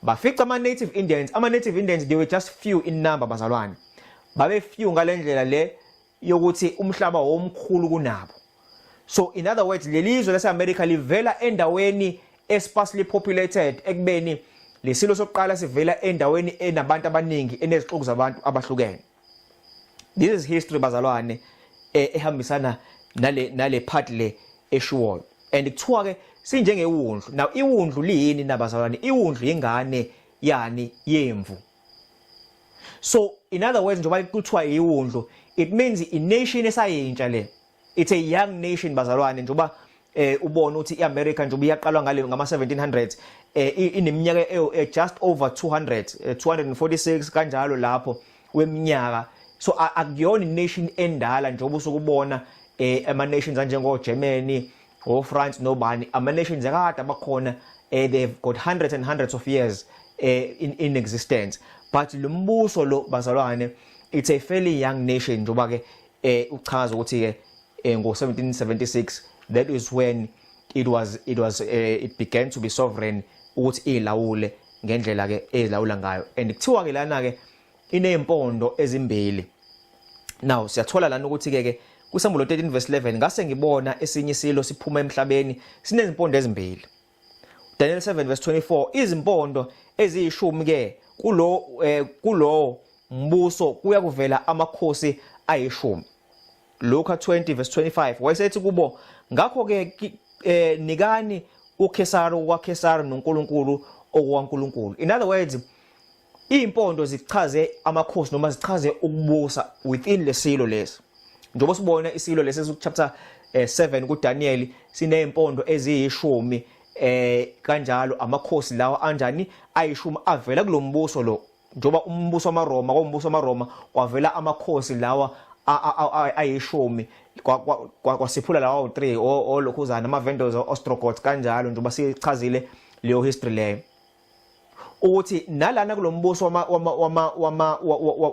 Bafica ama native Indians. Ama native Indians, they were just few in number, bazalwane. Babe few ngalendlela le yokuthi umhlaba womkhulu kunabo. So in other words, lelizwe lase-America livela endaweni esparsely populated, ekubeni lesilo sokuqala sivela endaweni enabantu abaningi, enezixuku zabantu abahlukene. This is history, bazalwane, ehambisana nale part le eshiwoyo. And kuthiwa ke sinjengewundlu. Now, iwundlu liyini nabazalwane? Iwundlu ingane yani yemvu. So in other words, njengoba kuthiwa iwundlu, it means i nation esayintsha le. It's a young nation, bazalwane. Njengoba ubona ukuthi iAmerica njengoba iyaqalwa ngale ngama 1700s, ineminyaka just over 200, 246 kanjalo lapho weminyaka. So akuyona nation endala njengoba usukubona ama nations anjengo Germany o France nobani, ama nations akade abakhona, they've got hundreds and hundreds of years in existence. But lo mbuso lo, bazalwane, it's a fairly young nation, njengoba ke uchaza ukuthi ke ngo 1776, that is when it began to be sovereign, ukuthi ilawule ngendlela ke ezilawula ngayo. And kuthiwa ke lana ke inezimpondo ezimbili. Now, siyathola lana ukuthi ke ke kuSambulo 13 verse 11, "Ngase ngibona esinye isilo siphuma emhlabeni, sinezimpondo ezimbili." Daniel 7 verse 24, "Izimpondo eziyishumi ke kulo mbuso kuya kuvela amakhosi ayishumi." Luka 20 verse 25, wayesethi kubo, "Ngakho ke nikani uKhesari okwaKhesari noNkulunkulu okwaNkulunkulu." In other words, impondo zichaze amakhosi noma zichaze ukubusa within lesilo lesi. Njengoba sibona isilo lesi chapter 7 kuDaniel sinezimpondo eziyishumi kanjalo, amakhosi lawa anjani? Ayishumi avela kulombuso lo. Njengoba umbuso wamaRoma, kombuso wamaRoma kwavela amakhosi lawa ayishumi, kwasiphula lawa 3 olokhuzana ama-Vandals, Ostrogoths kanjalo, njengoba sichazile leyo history leyo, ukuthi nalana kulombuso wama wama wama wama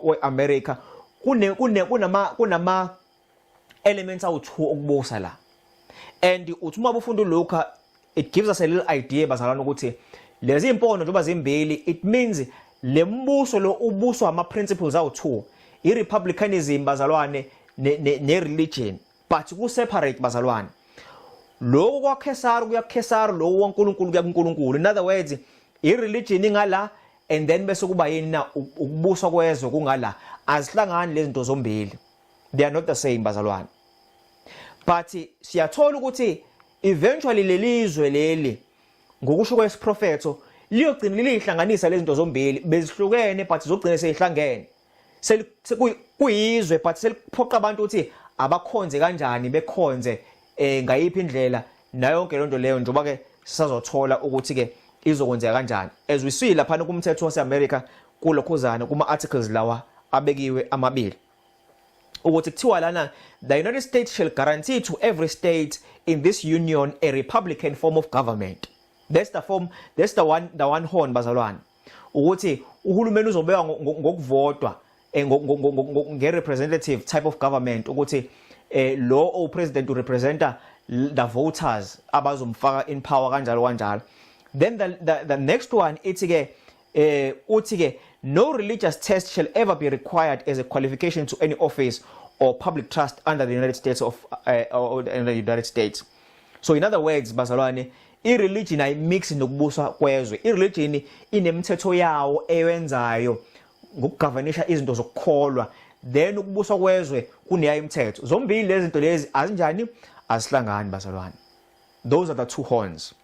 we-America kune kune kunama kunama elements awu2 okubusa la. And uthi uma ufunda uLuka It gives us a little idea, bazalwane, ukuthi lezi impondo njengoba zimbili, it means le mbuso lo ubuswa ama principles awu2, i-republicanism, bazalwane, ne-religion, but ku separate, bazalwane. Lokhu kwaKhesari kuya kuKhesari, lokhu kwaNkulunkulu kuya kuNkulunkulu. In other words, i-religion ingala and then bese kuba yini na? Ukubuswa kwezwe kungala. Azihlangani lezi zinto zombili, they are not the same, bazalwane. But siyathola ukuthi eventually lelizwe leli, ngokusho kwesiprofetho, liyogcina lihlanganisa lezi zinto zombili. Bezihlukene, but zogcina seyihlangene, kuyizwe, but seliphoqa abantu ukuthi abakhonze kanjani, bekhonze ngayiphi indlela, nayo yonke lonto leyo, njengoba ke sisazothola ukuthi ke izokwenzeka kanjani, as we see lapha kumthetho waseAmerica kulokhuzana kuma articles lawa abekiwe amabili, ukuthi kuthiwa lana, "The United States shall guarantee to every state in this union a republican form of government." That's the form, that's the one horn, bazalwane, ukuthi uhulumeni uzobekwa ngokuvotwa, nge-representative type of government, ukuthi lo opresident urepresenta the voters abazomfaka in power, kanjalo kanjalo. Then the next one ithi ke, uthi ke, "No religious test shall ever be required as a qualification to any office or public trust under the United States of or under the United States." So in other words, bazalwane, ireligion ayimix nokubuswa kwezwe. Ireligion inemithetho yawo eyenzayo ngokugovernisha izinto zokukholwa, then ukubuswa kwezwe kuneyayo imithetho. Zombili lezi zinto lezi azinjani? Azihlangani, bazalwane. Those are the two horns,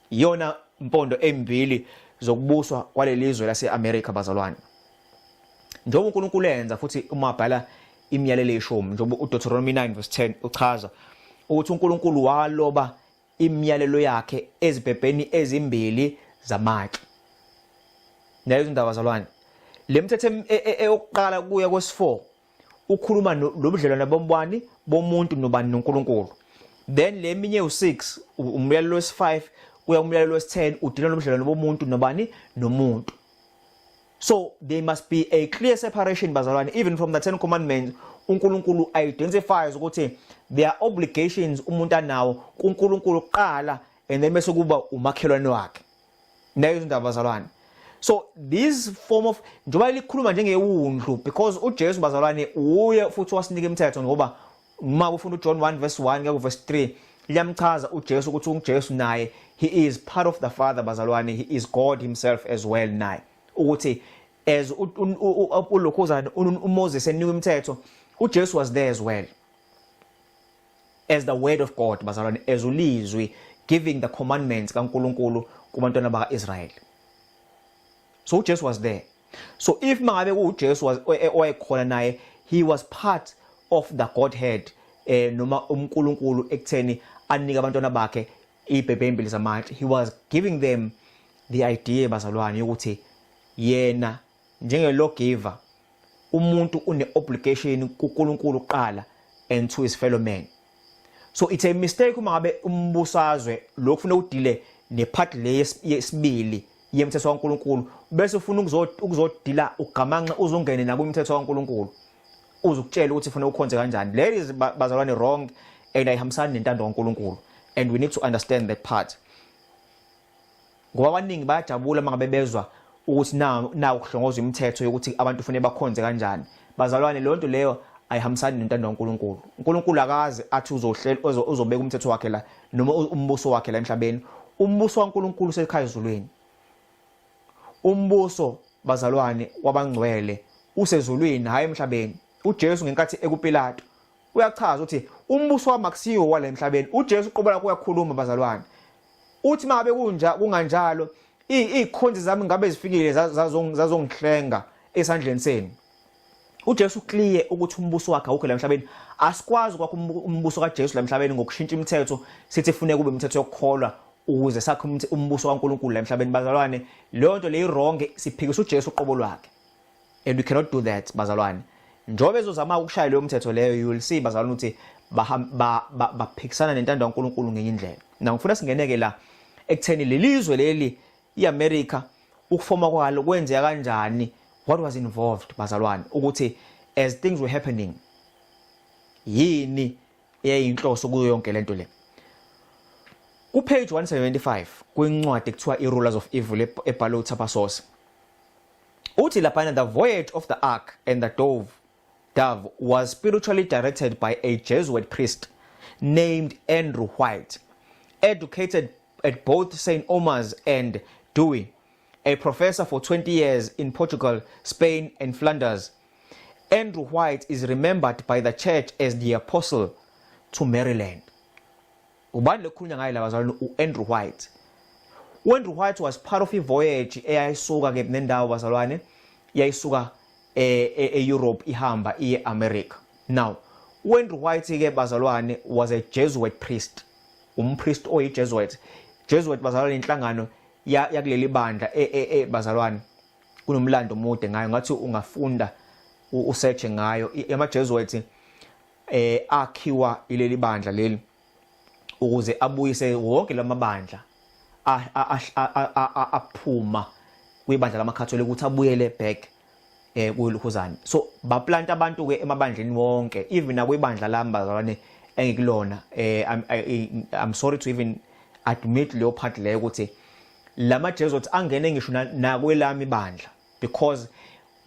iyona mpondo embili zokubuswa kwalelizwe lase-America, bazalwane. Njengoba uNkulunkulu enza futhi uma bhala imiyalelo eyishumi, njengoba uDeuteronomy 9 verse 10 uchaza ukuthi uNkulunkulu waloba imiyalelo yakhe ezibhebheni ezimbili zamatshe. Nayo indaba, bazalwane, le mthetho eyokuqala kuya kwesi4 ukhuluma lobudlelwane bombani, bomuntu nobani? NoNkulunkulu. Then le minye u6, umyalelo wesi5 kuya kumyalelo wesi10, udila nobudlelwane bomuntu nobani? Nomuntu. So there must be a clear separation, bazalwane. Even from the 10 Commandments, uNkulunkulu identifies ukuthi there are obligations umuntu anawo kuNkulunkulu kuqala and then bese kuba umakhelwane wakhe. Nayo indaba, bazalwane. So this form of, njengoba likhuluma njengewundlu, because uJesu, bazalwane, uye futhi wasinika imithetho, ngoba uma ufunda uJohn 1 verse 1 kuya ku verse 3, liyamchaza uJesu ukuthi uJesu naye, he is part of the Father, bazalwane. He is God himself as well naye, ukuthi as ulokhuzana uMoses enikwa imithetho, uJesu was there as well as the word of God, bazalwane, as ulizwi giving the commandments kaNkuluNkulu kubantwana bakaIsrael. So uJesu was there. So if mangabe uJesu was owayekhona naye, he was part of the Godhead, noma uNkulunkulu, ekutheni anike abantwana bakhe ibhebhe embili zamatshe, he was giving them the idea, bazalwane, ukuthi yena njenge lawgiver, umuntu une obligation kuNkulunkulu kuqala and to his fellow man. So it's a mistake uma ngabe umbusazwe lokhu ufuna udile nepart le yesibili yemthetho kaNkuluNkulu, bese ufuna ukuzodila ugamanxa uzongene nakumthetho kaNkuluNkulu, uzukutshela ukuthi ufuna ukhonze kanjani. That is, bazalwane, wrong and ayihambisani nentando kaNkuluNkulu, and we need to understand that part, ngoba abaningi bayajabula mangabe bezwa ukuthi na ukuhlongozwa imithetho yokuthi abantu kufanele bakhonze kanjani. Bazalwane, leyo nto leyo ayihambisani nentando kaNkuluNkulu. uNkulunkulu akaze athi uzohlela, uzobeka umthetho wakhe la noma umbuso wakhe la emhlabeni. Umbuso kaNkuluNkulu usekhaya ezulwini. Umbuso, bazalwane, wabangcwele usezulwini, hayi emhlabeni. uJesu ngenkathi ekuPilato uyachaza ukuthi umbuso wami akusiwo wala emhlabeni. uJesu uqobo lakhe uyakhuluma, bazalwane, uthi mangabe kunja kunganjalo, izikhonzi zami ngabe zifikile zazongihlenga esandleni senu. uJesu clear ukuthi umbuso wakhe awukho la emhlabeni. Asikwazi kwakho umbuso kaJesu la emhlabeni ngokushintsha imithetho, sithi funeka kube imithetho yokukholwa ukuze sakhe umbuso kaNkuluNkulu la emhlabeni. Bazalwane, leyo nto leyi wrong, siphikisa uJesu uqobo lwakhe, and we cannot do that, bazalwane. Njengoba ezozama ukushaya leyo mthetho leyo, you will see, bazalwane, ukuthi baphikisana nentando kaNkuluNkulu ngenye indlela. Na ngifuna singeneke la ekutheni lelizwe leli iAmerica, ukufoma kwalo kwenzeka kanjani, what was involved, bazalwane, ukuthi as things were happening, yini eyayinhloso kuyo yonke lento le. Ku page 175 kwincwadi ekuthiwa i-Rulers of Evil ebhalwe uThapasose, uthi laphana, "The voyage of the ark and the dove was spiritually directed by a Jesuit priest named Andrew White, educated at both St. Omer's and Douai, a professor for 20 years in Portugal, Spain and Flanders. Andrew White is remembered by the church as the apostle to Maryland." Ubani lokhulunywa ngaye la, bazalwane? U-Andrew White. U-Andrew White was part of i-voyage eyayisuka ke nendawo, bazalwane, yayisuka e-Europe ihamba iye America. Now u-Andrew White ke, bazalwane, was a Jesuit priest, umpriest oyi-Jesuit. Jesuit, bazalwane, inhlangano yakuleli bandla, bazalwane, kunomlando omude ngayo, ngathi ungafunda usearch ngayo. Ama Jesuit akhiwa ileli bandla leli ukuze abuyise wonke lamabandla aphuma kwibandla lamaKatholika ukuthi abuyele back kuyilukhuzane. So baplanta abantu ke emabandleni wonke, even nakwibandla lami, bazalwane, engikulona. I'm sorry to even admit leyo part leyo ukuthi lama Jesuits angene ngisho nakwelami ibandla because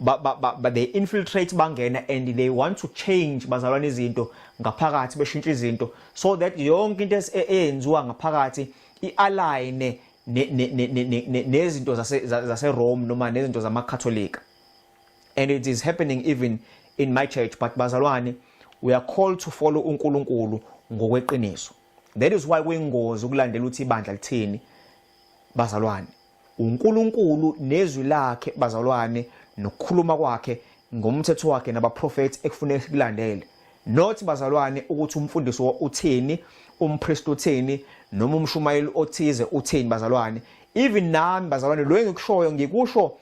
ba they infiltrate, bangena and they want to change, bazalwane, izinto ngaphakathi, beshintsha izinto so that yonke into eyenziwa ngaphakathi i-align nezinto zase Rome noma nezinto zamaKatholika. And it is happening even in my church. But bazalwane, we are called to follow uNkulunkulu ngokweqiniso. That is why kuyingozi ukulandela ukuthi ibandla lithini, bazalwane. UNkulunkulu nezwi lakhe, bazalwane, nokukhuluma kwakhe ngomthetho wakhe nabaprofeti ekufuneka sikulandele, not, bazalwane, ukuthi umfundisi uthini, umpriest uthini, noma umshumayeli othize uthini, bazalwane. Even nami, bazalwane, lo engikushoyo ngikusho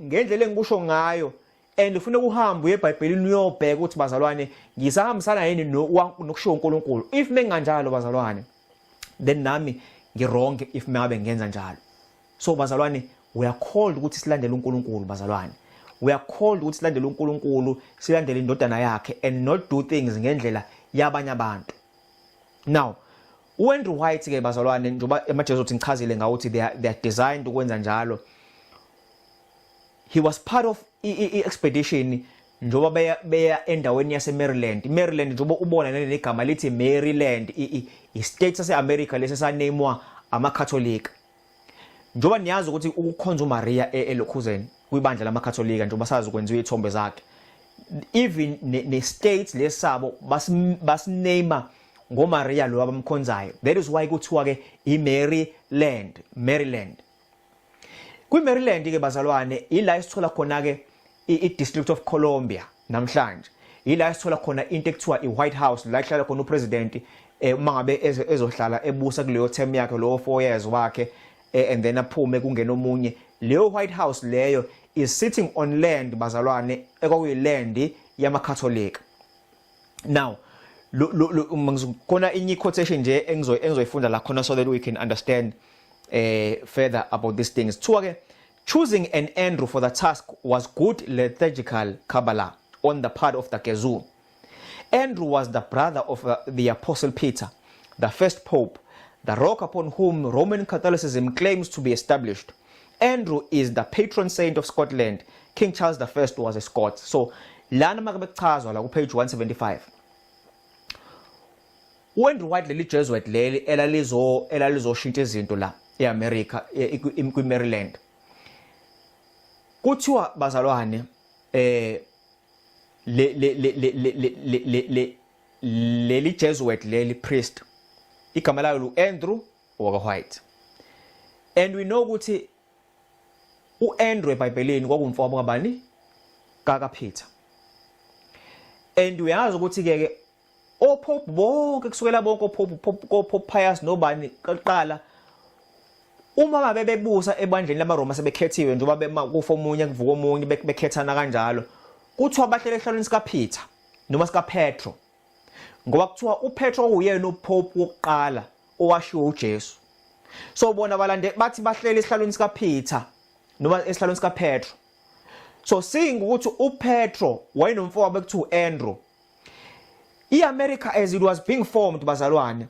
ngendlela engikusho ngayo and ufuna ukuhamba uye eBhayibhelini uyobheka ukuthi, bazalwane, ngisahambisana yini nokushiwo uNkulunkulu. If menganjalo, bazalwane, then nami ngi-wrong if mengabe ngenza njalo. So bazalwane, we are called ukuthi silandele uNkulunkulu. Bazalwane, we are called ukuthi silandele uNkulunkulu, silandele indodana yakhe and not do things ngendlela yabanye abantu. Now uAndrew White ke, bazalwane, njengoba emaJesuit ngichazile ngawo ukuthi they are designed ukwenza njalo, he was part of i-expedition njengoba beya endaweni yase Maryland. Maryland, njengoba ubona negama lithi Maryland, i-state sase-America lesi sanamwa amaKatholika, njengoba niyazi ukuthi ukukhonza uMaria elokhuzeni kwibandla lamaKatholika, njengoba sazi kwenziwa izithombe zakhe. Even ne-state lesabo basiname ngoMaria lo abamkhonzayo. That is why kuthiwa ke iMaryland, Maryland. KwiMaryland ke, bazalwane, ila esithola khona ke i-District of Columbia namhlanje, ila esithola khona into ekuthiwa i-White House, la kuhlala khona upresident uma ngabe ezohlala ebusa kuleyo term yakhe, lowo 4 years wakhe, and then aphume kungena omunye. Leyo White House leyo is sitting on land, bazalwane, ekwakuyiland yamaKatholika. Now lo khona inye quotation nje engizoyifunda la khona so that we can understand further about these things. Kuthiwa ke, "Choosing an Andrew for the task was good liturgical Kabbalah on the part of the Gesù. Andrew was the brother of the Apostle Peter, the first pope, the rock upon whom Roman Catholicism claims to be established. Andrew is the patron saint of Scotland. King Charles I was a Scot." So lana make bekuchazwa la ku page 175, uAndrew White, leli Jesuit leli elalizoshintsha izinto la eAmerica kwiMaryland, kuthiwa, bazalwane, le le le le le le le le leli Jesuit, leli priest, igama layo lu Andrew waka White, and we know ukuthi uAndrew eBhayibhelini kwakumfowabo kabani? Kaka Peter. And uyazi ukuthi ke oPope bonke, kusukela bonke oPope, Pope Pius nobani qala, uma babe bebusa ebandleni lamaRoma sebekhethiwe, njengoba bema kufa omunye kuvuka omunye, bekhethana kanjalo, kuthiwa bahlele ehlalweni sika Peter noma sika Petro, ngoba kuthiwa uPetro uyena uPope wokuqala owashiwo uJesu. So bona balande bathi bahlele esihlalweni sika Peter noma esihlalweni sika Petro. So seeing ukuthi uPetro wayenomfowabo ekuthiwa uAndrew, iAmerica as it was being formed, bazalwane,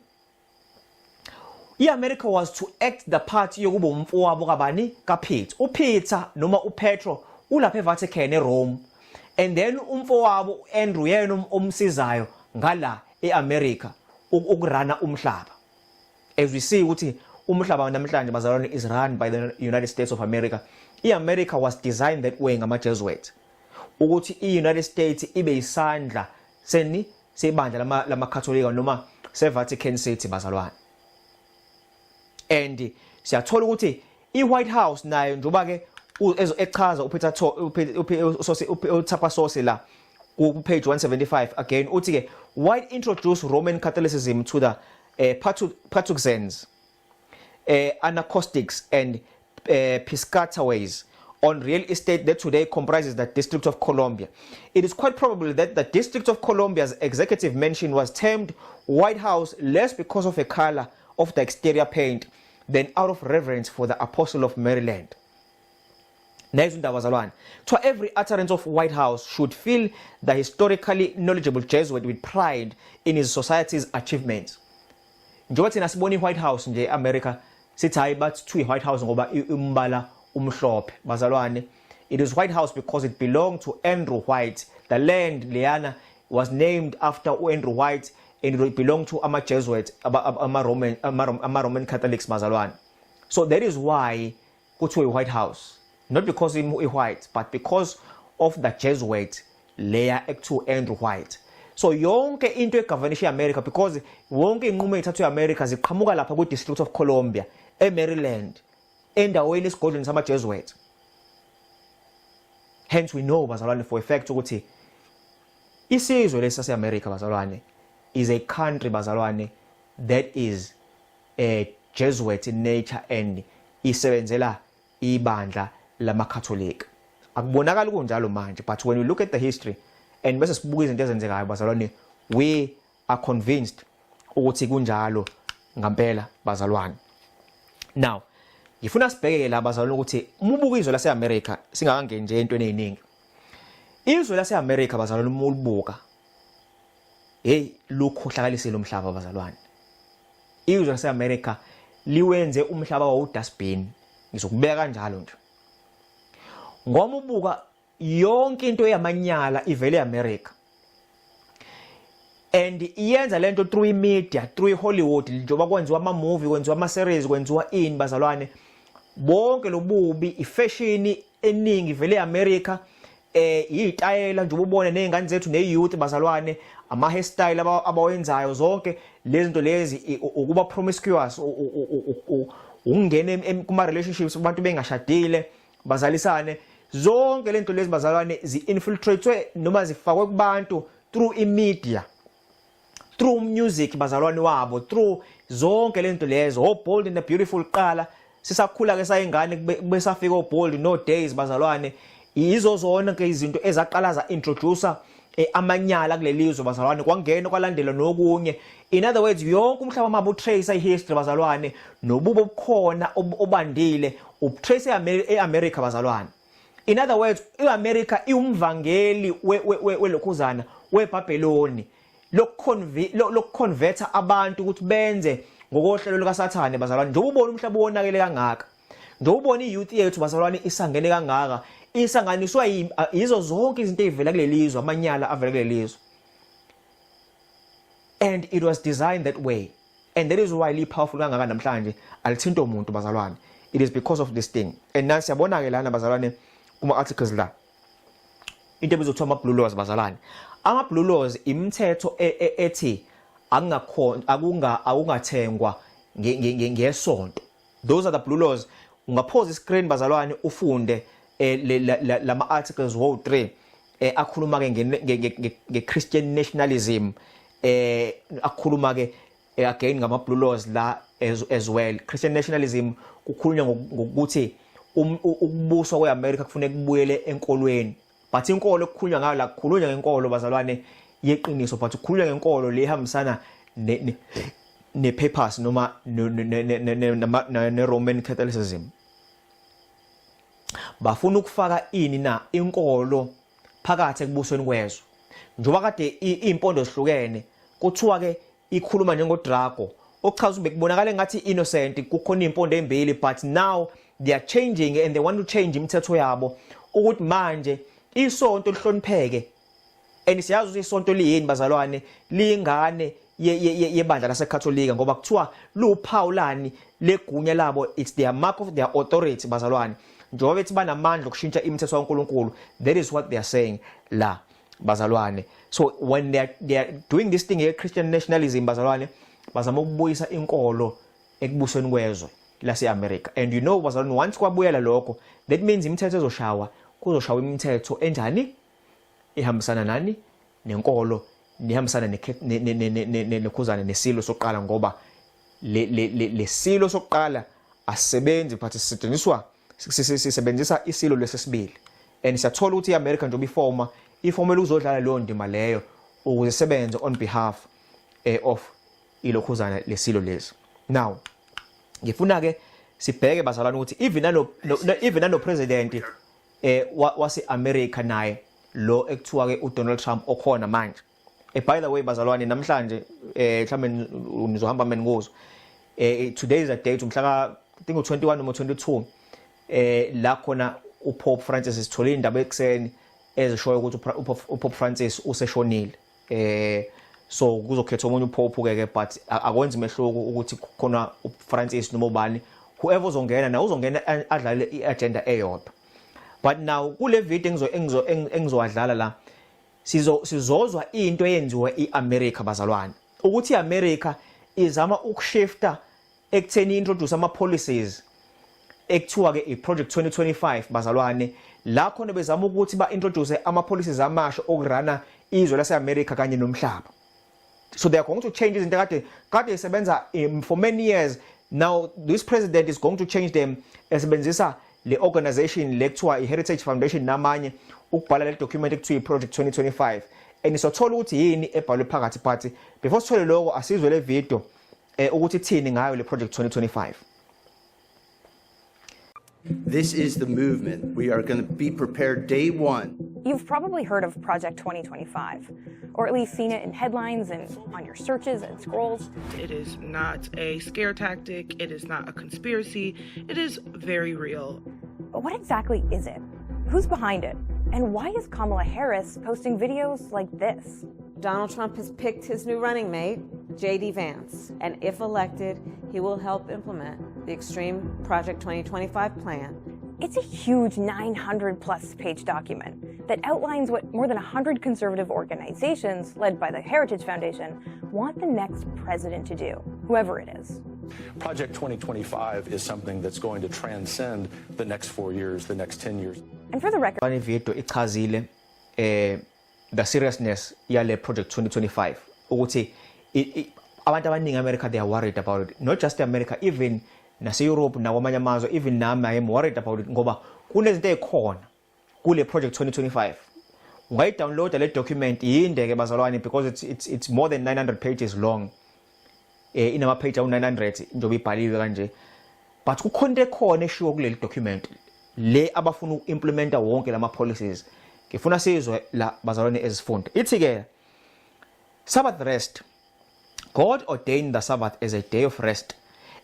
I-America was to act the part yokuba umfowabo kabani? KaPeter. UPeter noma uPetro ulapha eVatican eRome, and then umfowabo uAndrew yena omsizayo ngala eAmerica ukurana umhlaba. As we see ukuthi umhlaba namhlanje, bazalwane, is run by the United States of America. I-America was designed that way ngama-Jesuit ukuthi i-United States ibe isandla seni sebandla lamaKatholika noma seVatican City, bazalwane. And siyathola ukuthi i-White House nayo, njengoba ke echaza uPeter uTupper Saussy la ku page 175 again, uthi ke White introduced Roman Catholicism to the Patuxents, Anacostics and Piscataways on real estate that today comprises the District of Columbia. It is quite probable that the District of Columbia's executive mansion was termed White House less because of a color of the exterior paint than out of reverence for the Apostle of Maryland. Nezo indaba, bazalwane. Kuthiwa every utterance of White House should fill the historically knowledgeable Jesuit with pride in his society's achievements. Njengoba thina sibona i-White House nje e-America, sithi hayi, bathi kuthiwa i-White House ngoba umbala umhlophe. Bazalwane, it is White House because it belonged to Andrew White. The land leyana was named after Andrew White and it belonged to ama-Jesuit, ama-Roman Catholics, bazalwane. So that is why kuthiwa i-White House, not because i-white, but because of the Jesuit leya ekuthiwa Andrew White. So yonke into egovernisha i-America, because wonke inqumo ey'thathwa i-America ziqhamuka lapha kwi-District of Columbia, eMaryland, endaweni esigodlweni sama-Jesuit. Hence we know, bazalwane, for a fact ukuthi isizwe lesi sase-America, bazalwane, is a country, bazalwane, that is a Jesuit in nature and isebenzela ibandla lamaKatholika. Akubonakali kunjalo manje, but when we look at the history and bese sibuka izinto ezenzekayo, bazalwane, we are convinced ukuthi kunjalo ngampela, bazalwane. Now ngifuna sibheke la, bazalwane, ukuthi uma ubuka izwe lase-America, singakangeni nje entweni eziningi, izwe lase-America, bazalwane, uma ulibuka, hey, lukhohlakalisile umhlaba, bazalwane. Izwe lase-America liwenze umhlaba wawudustbin, ngizokubeka kanjalo nje, ngoba ubuka yonke into yamanyala ivele eAmerica and iyenza lento through imedia, through iHollywood, njengoba kwenziwa ama movie, kwenziwa ama series, kwenziwa ini, bazalwane. Bonke lobubi, ifashion eningi ivele eAmerica, izitayela nje ubone nezingane zethu ne-youth, bazalwane, ama hairstyle abawenzayo, zonke lezi zinto lezi, ukuba promiscuous, ukungena kuma relationships abantu bengashadile, bazalisane, zonke lento lezi, bazalwane, zi-infiltrate noma zifakwe kubantu through i-media, through music, bazalwane wabo, through zonke lento lezo. Oh, Bold and the Beautiful qala sisakhula ke sayingane, besafika o Bold no Days, bazalwane. Yizo zona ke izinto ezaqala za introduce amanyala kuleli zwe, bazalwane, kwangena kwalandela nokunye. In other words, yonke umhlaba mabu trace ihistory, bazalwane, nobubo obukhona obandile ubutrace eAmerica, bazalwane. In other words, iAmerica iwumvangeli welokhuzana weBabyloni lokuconverta abantu ukuthi benze ngokohlelo lukaSathane, bazalwane. Njengoba ubona umhlaba wonakele kangaka, njengoba ubona iyouth yethu, bazalwane, isangene kangaka, isanganiswa yizo zonke izinto ezivela kuleli zwe, amanyala avela kuleli zwe, and it was designed that way. And that is why li powerful kangaka namhlanje, alithinto umuntu, bazalwane. It is because of this thing. And nasi siyabona ke lana, bazalwane, kuma articles la, into ebizwa kuthiwa ama blue laws, bazalwane. Ama blue laws imithetho ethi akungakhona akunga akungathengwa ngesonto. Those are the blue laws. Ungapause iscreen, bazalwane, ufunde lama articles wo 3 akhuluma ke nge Christian nationalism, akhuluma ke again ngama blue laws la as well. Christian nationalism kukhulunywa ngokuthi ukubuswa kweAmerica kufuneka kubuyele enkolweni, but inkolo ekukhulunywa ngayo la, kukhulunywa ngenkolo, bazalwane, yeqiniso, but kukhulunywa ngenkolo lehambisana ne papers noma ne Roman Catholicism. Bafuna ukufaka ini na inkolo phakathi ekubusweni kwezwe, njengoba kade impondo zihlukene. Kuthiwa ke ikhuluma njengoDrago. Okuchaza ukuthi bekubonakala engathi innocent, kukhona impondo embili, but now they are changing and they want to change imithetho yabo ukuthi manje isonto lihlonipheke. And siyazi ukuthi isonto liyini, bazalwane, liyingane yebandla laseKatholika, ngoba kuthiwa luphawu lani legunya labo. It's their mark of their authority, bazalwane, njengoba bethi banamandla okushintsha imithetho kaNkulunkulu. That is what they are saying la, bazalwane. So when they are doing this thing ye Christian nationalism, bazalwane, bazama ukubuyisa inkolo ekubusweni kwezwe lase-America. And you know, bazalwane, once kwabuyela lokho, that means imithetho ezoshawa, kuzoshawa imithetho enjani? Ihambisana nani? Nenkolo, nihambisana nekhuzane, nesilo sokuqala, ngoba le silo sokuqala asisebenzi, but sisetshenziswa, sisebenzisa isilo lesesibili. And siyathola ukuthi iAmerica njengoba ifoma, ifomela ukuzodlala leyo ndima leyo ukuze isebenze on behalf of ilokhuzana lesilo lezi. Now ngifuna ke sibheke, bazalwane, ukuthi even nano even nano president wase America naye lo ekuthiwa ke uDonald Trump okhona manje. By the way, bazalwane, namhlanje mhlambe nizohamba mina ngikuzwa, today is a date, umhla ka, I think, u21 noma 22, la khona uPope Francis, sithole indaba ekseni ezishoyo ukuthi uPope Francis useshonile. So kuzokhethwa omunye uPope ke, but akwenzi mehluko ukuthi khona uFrancis noma ubani, whoever uzongena na uzongena adlale iagenda eyodwa. But now kule video engizowadlala la, sizozwa into eyenziwe iAmerica, bazalwane, ukuthi iAmerica izama ukushifta ekutheni introduce ama policies ekuthiwa ke iProject 2025, bazalwane, la khona bezama ukuthi ba introduce ama policies amasha okurana izwe lase-America kanye nomhlaba. So they are going to change izinto kade isebenza for many years. Now this president is going to change them, esebenzisa le organization le kuthiwa i-Heritage Foundation namanye ukubhala le document ekuthiwa i-Project 2025, and sothola ukuthi yini ebhalwe phakathi. But before sithole lokho, asizwe le video ukuthi ithini ngayo le Project 2025. This is the movement. We are going to be prepared day one. You've probably heard of Project 2025, or at least seen it in headlines and on your searches and scrolls. It is not a scare tactic. It is not a conspiracy. It is very real. But what exactly is it? Who's behind it? And why is Kamala Harris posting videos like this? Donald Trump has picked his new running mate, J.D. Vance, and if elected, he will help implement the Extreme Project 2025 plan. It's a huge 900 plus page document that outlines what more than 100 conservative organizations, led by the Heritage Foundation, want the next president to do, whoever it is. Project 2025 is something that's going to transcend the next 4 years, the next 10 years. And for the record, Le video ichazile the seriousness yale Project 2025, ukuthi abantu abaningi eAmerica, they are worried about it. Not just America, even nase Europe nakwamanye amazwe. Even nami I am worried about it, ngoba kunezinto ezikhona kule Project 2025. Ungayidownloada le document, yinde ke, bazalwane, because it's more than 900 pages long, inama page awu 900 njengoba ibhaliwe kanje. But kukhona into ekhona eshiwo kuleli document le abafuna uku-implementa wonke lama policies. Ngifuna sizwe la, bazalwane, ezifunda ithi ke, "Sabbath rest. God ordained the Sabbath as a day of rest,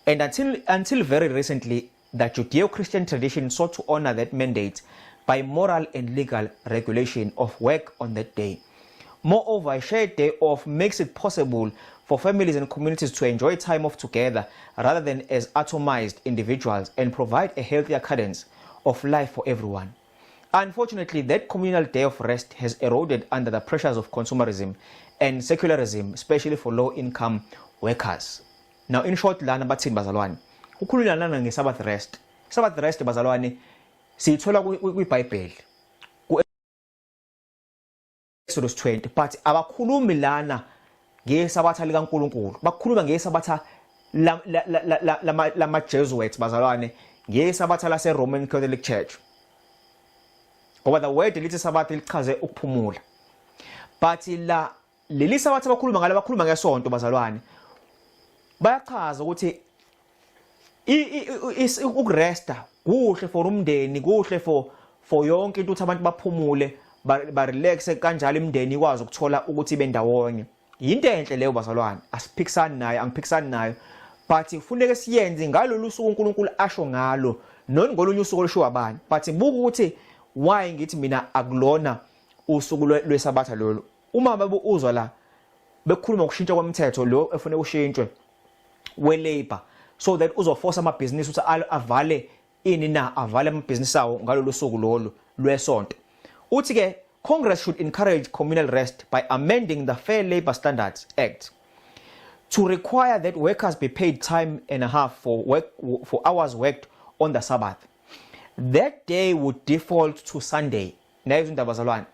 and until very recently the Judeo-Christian tradition sought to honor that mandate by moral and legal regulation of work on that day. Moreover, a shared day off makes it possible for families and communities to enjoy time off together rather than as atomized individuals and provide a healthier cadence of life for everyone. Unfortunately, that communal day of rest has eroded under the pressures of consumerism and secularism, especially for low-income workers." Now, in short, lana bathini, bazalwane? Kukhulunywa lana nge-Sabbath rest. Sabbath rest, bazalwane, siyithola kwiBhayibheli ku-Exodus 20, but abakhulumi lana ngesabatha likaNkulunkulu, bakhuluma ngesabatha lama Jesuits, bazalwane, ngesabatha lase Roman Catholic Church, ngoba the word lithi sabatha lichaze ukuphumula. But la leli sabatha bakhuluma ngalo, bakhuluma ngesonto, bazalwane. Bayachaza ukuthi ukuresta kuhle for umndeni, kuhle for yonke into, ukuthi abantu baphumule, ba relaxe kanjalo, imindeni ikwazi ukuthola ukuthi ibe ndawonye. Yinto enhle leyo bazalwane, asiphikisani nayo, angiphikisani nayo, but kufuneka siyenze ngalolu suku uNkulunkulu asho ngalo, not ngolunye usuku olushiwo abanye. But buka ukuthi why ngithi mina akulona usuku lwesabatha lolu. Uma babe uzwa la bekhuluma ngokushintsha komthetho lo efuna ushintshwe we-labor, so that uzoforce amabhizinisi ukuthi avale ini na, avale amabhizinisi awo ngalolu suku lolu lwesonto. Uthi ke Congress should encourage communal rest by amending the Fair Labor Standards Act to require that workers be paid time and a half for hours worked on the Sabbath. That day would default to Sunday. Nayo indaba bazalwane.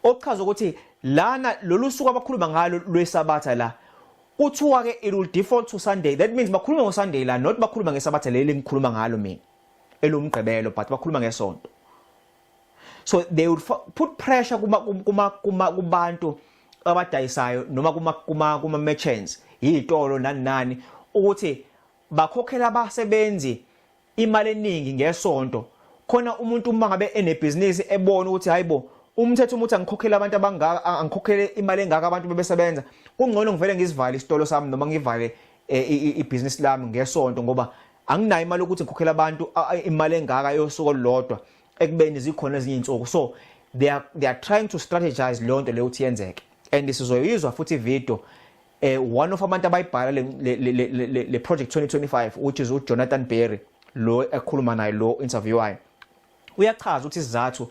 Okuchaza ukuthi lana lolu suku abakhuluma ngalo lwesabatha la, kuthiwa ke it will default to Sunday. That means bakhuluma ngoSunday la, not bakhuluma ngesabatha leli ngikhuluma ngalo mina elomgqibelo, but bakhuluma ngesonto. So they would put pressure kuma kubantu abadayisayo noma kuma merchants, izitolo nani nani, ukuthi bakhokhela abasebenzi imali eningi ngesonto, khona umuntu uma ngabe enebhizinisi ebona ukuthi hayibo, umthetho umuthi angikhokhele abantu abangaka, angikhokhele imali engaka abantu bebesebenza, kungcono ngivele ngizivale isitolo sami noma ngivale ibhizinisi lami ngesonto, ngoba anginayo imali yokuthi ngikhokhele abantu imali engaka yosuku olulodwa ekubeni zikhona ezinye insuku. So they are trying to strategize leyo nto leyo ukuthi yenzeke, and sizoyizwa futhi ivideo, one of abantu abayibhala le project 2025, which is uJonathan Berry lo ekhuluma naye lo interviewayo, uyachaza ukuthi isizathu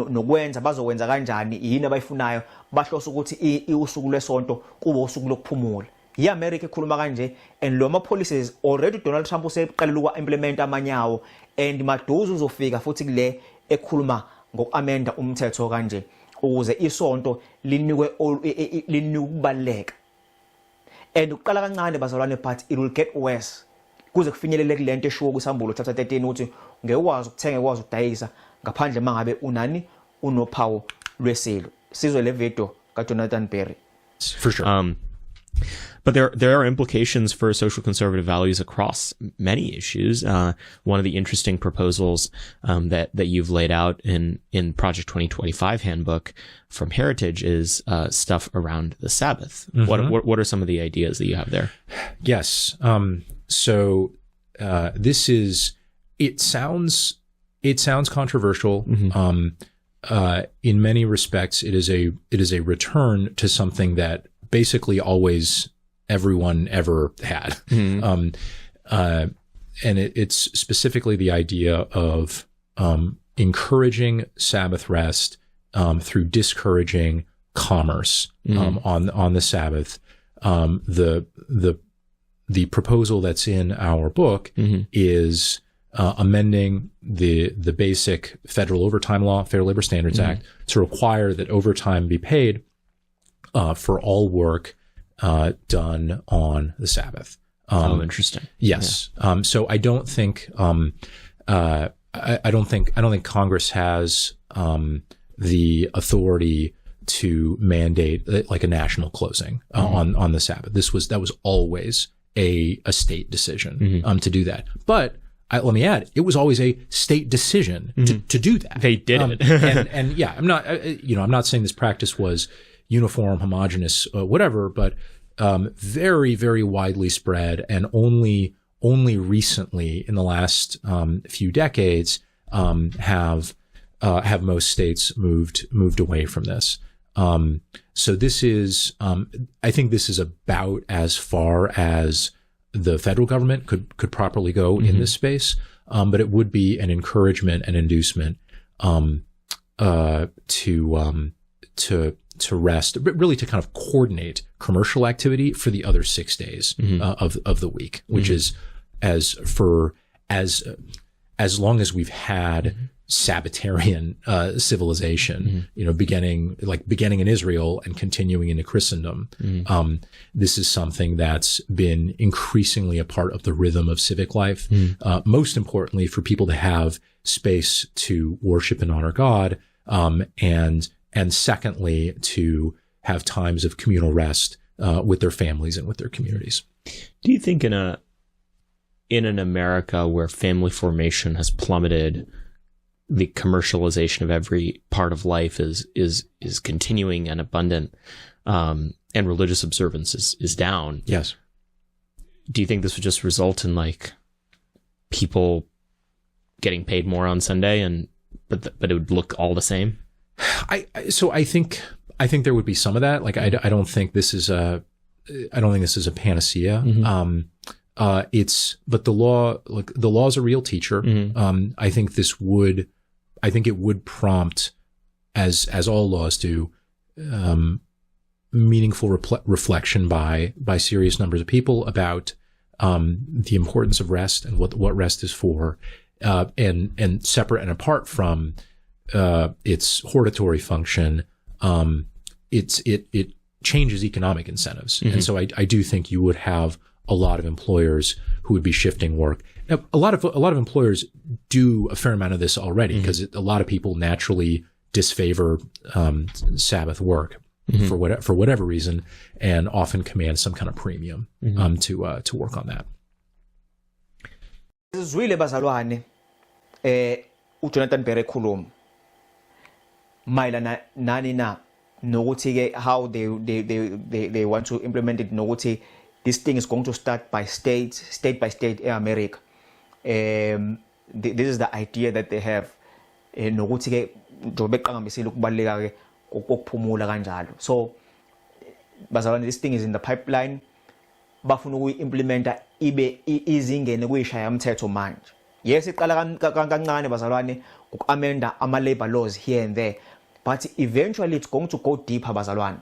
nokwenza bazokwenza kanjani, yini abayifunayo, bahlosa ukuthi usuku lwesonto kube usuku lokuphumula. I-America ekhuluma kanje, and lo ma policies already Donald Trump useqalile ukwa-implement amanyawo, and maduze uzofika futhi kule ekhuluma ngoku-amenda umthetho kanje ukuze isonto linikwe linikwe ukubaluleka. And uqala kancane bazalwane, but it will get worse kuze kufinyelele kulento eshiwo kusambulo chapter 13 ukuthi ngeke ukwazi ukuthenga, ukwazi ukudayisa ngaphandle mangabe unani, unophawu lwesilo. Sizwe le video kaJonathan Berry. For sure. But there are implications for social conservative values across many issues. One of the interesting proposals that you've laid out in Project 2025 handbook from Heritage is stuff around the Sabbath. What are some of the ideas that you have there? Yes. So this is it sounds controversial. In many respects, it is a return to something that basically always everyone ever had. And it's specifically the idea of encouraging Sabbath rest through discouraging commerce on the Sabbath. The proposal that's in our book is amending the basic federal overtime law, Fair Labor Standards Act, to require that overtime be paid for all work done on the Sabbath. Oh, interesting. Yes. So I don't think Congress has the authority to mandate like a national closing on the Sabbath. This was that was always a state decision to do that. But let me add, it was always a state decision to do that. They did it. And yeah, I'm not you know I'm not saying this practice was uniform, homogenous, whatever, but very, very widely spread, and only recently in the last few decades have most states moved away from this. So I think this is about as far as the federal government could properly go in this space, but it would be an encouragement and inducement to rest, but really to kind of coordinate commercial activity for the other 6 days of the week, which is as long as we've had Sabbatarian civilization, beginning in Israel and continuing into Christendom. This is something that's been increasingly a part of the rhythm of civic life. Most importantly, for people to have space to worship and honor God, and secondly, to have times of communal rest with their families and with their communities. Do you think in an America where family formation has plummeted, the commercialization of every part of life is continuing and abundant, And religious observance is down. Yes. Do you think this would just result in like people getting paid more on Sunday and but it would look all the same? I think there would be some of that. Like I don't think this is a panacea. Mm-hmm. But the law, like the law is a real teacher. Mm-hmm. I think it would prompt, as all laws do, meaningful reflection by serious numbers of people about the importance of rest and what rest is for, and separate and apart from its hortatory function, it changes economic incentives. Mm-hmm. And so I do think you would have a lot of employers who would be shifting work. Now, a lot of employers do a fair amount of this already, because mm-hmm. a lot of people naturally disfavor Sabbath work, mm-hmm. for whatever reason, and often command some kind of premium, mm-hmm. To work on that. Sizwile bazalwane uJonathan Berry ekhuluma mayelana nani na nokuthi ke how they want to implement it, nokuthi this thing is going to start by state by state in America. This is the idea that they have. Nokuthi ke njengoba beqhakambisile ukubaluleka ke kokuphumula kanjalo. So bazalwane, this thing is in the pipeline. Bafuna ukuyi-implementa ibe izingene kuyishaya umthetho manje. Yes, iqala kancane bazalwane uku-amenda ama-labor laws here and there, but eventually it's going to go deeper bazalwane.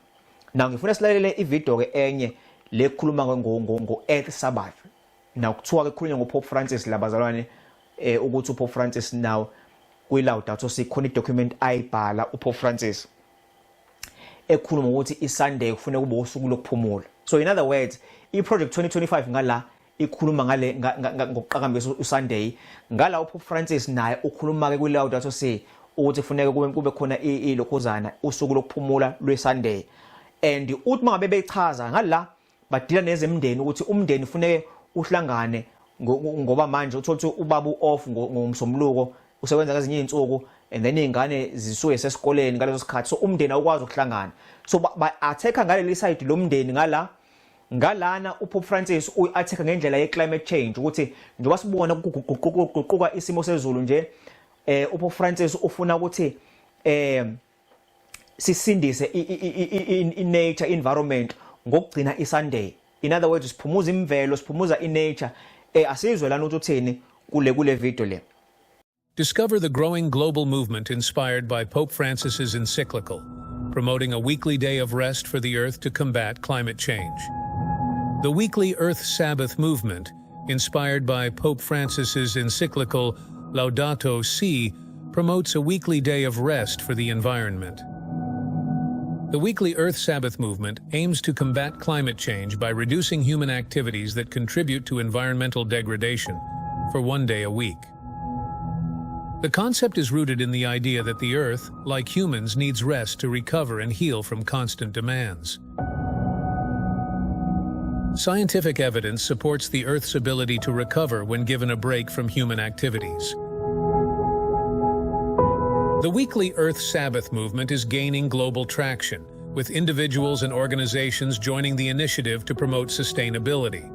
Now ngifuna silalele ivideo ke enye le khuluma ngo-Earth Sabbath. Now kuthiwa ke khulunywa ngo-Pope Francis la bazalwane, ukuthi uPope Francis now kwi-Laudato Si khona i-document ayibhala uPope Francis ekhuluma ukuthi iSunday kufanele kube usuku lokuphumula. So in other words, i-Project 2025 ngala ikhuluma ngale ngokuqhakambisa uSunday, ngala uPope Francis naye ukhuluma ke kwi-Laudato Si ukuthi kufuneka kube khona ilokhuzana usuku lokuphumula lweSunday. And uthi mangabe bechaza ngala badila nezemndeni ukuthi umndeni ufuneke uhlangane, ngoba manje uthola ukuthi ubaba uoff ngomsombuluko usebenza ngezinye izinsuku, and then izingane zisuke sesikoleni ngaleso sikhathi, so umndeni awukwazi ukuhlangana. So ba-attack-a ngaleli side lomndeni ngala ngalana uPope Francis uyi-attack-a ngendlela ye-climate change, ukuthi njengoba sibona kuguquka isimo sezulu nje, uPope Francis ufuna ukuthi sisindise i-nature environment ngokugcina iSunday. In other words, siphumuza imvelo, siphumuza i-nature. Asizwe lana ukuthi uthini kule video le. Discover the growing global movement inspired by Pope Francis's encyclical, promoting a weekly day of rest for the earth to combat climate change. The weekly Earth Sabbath movement, inspired by Pope Francis's encyclical Laudato Si, promotes a weekly day of rest for the environment. The weekly Earth Sabbath movement aims to combat climate change by reducing human activities that contribute to environmental degradation for one day a week. The concept is rooted in the idea that the Earth, like humans, needs rest to recover and heal from constant demands. Scientific evidence supports the Earth's ability to recover when given a break from human activities. The weekly Earth Sabbath movement is gaining global traction, with individuals and organizations joining the initiative to promote sustainability.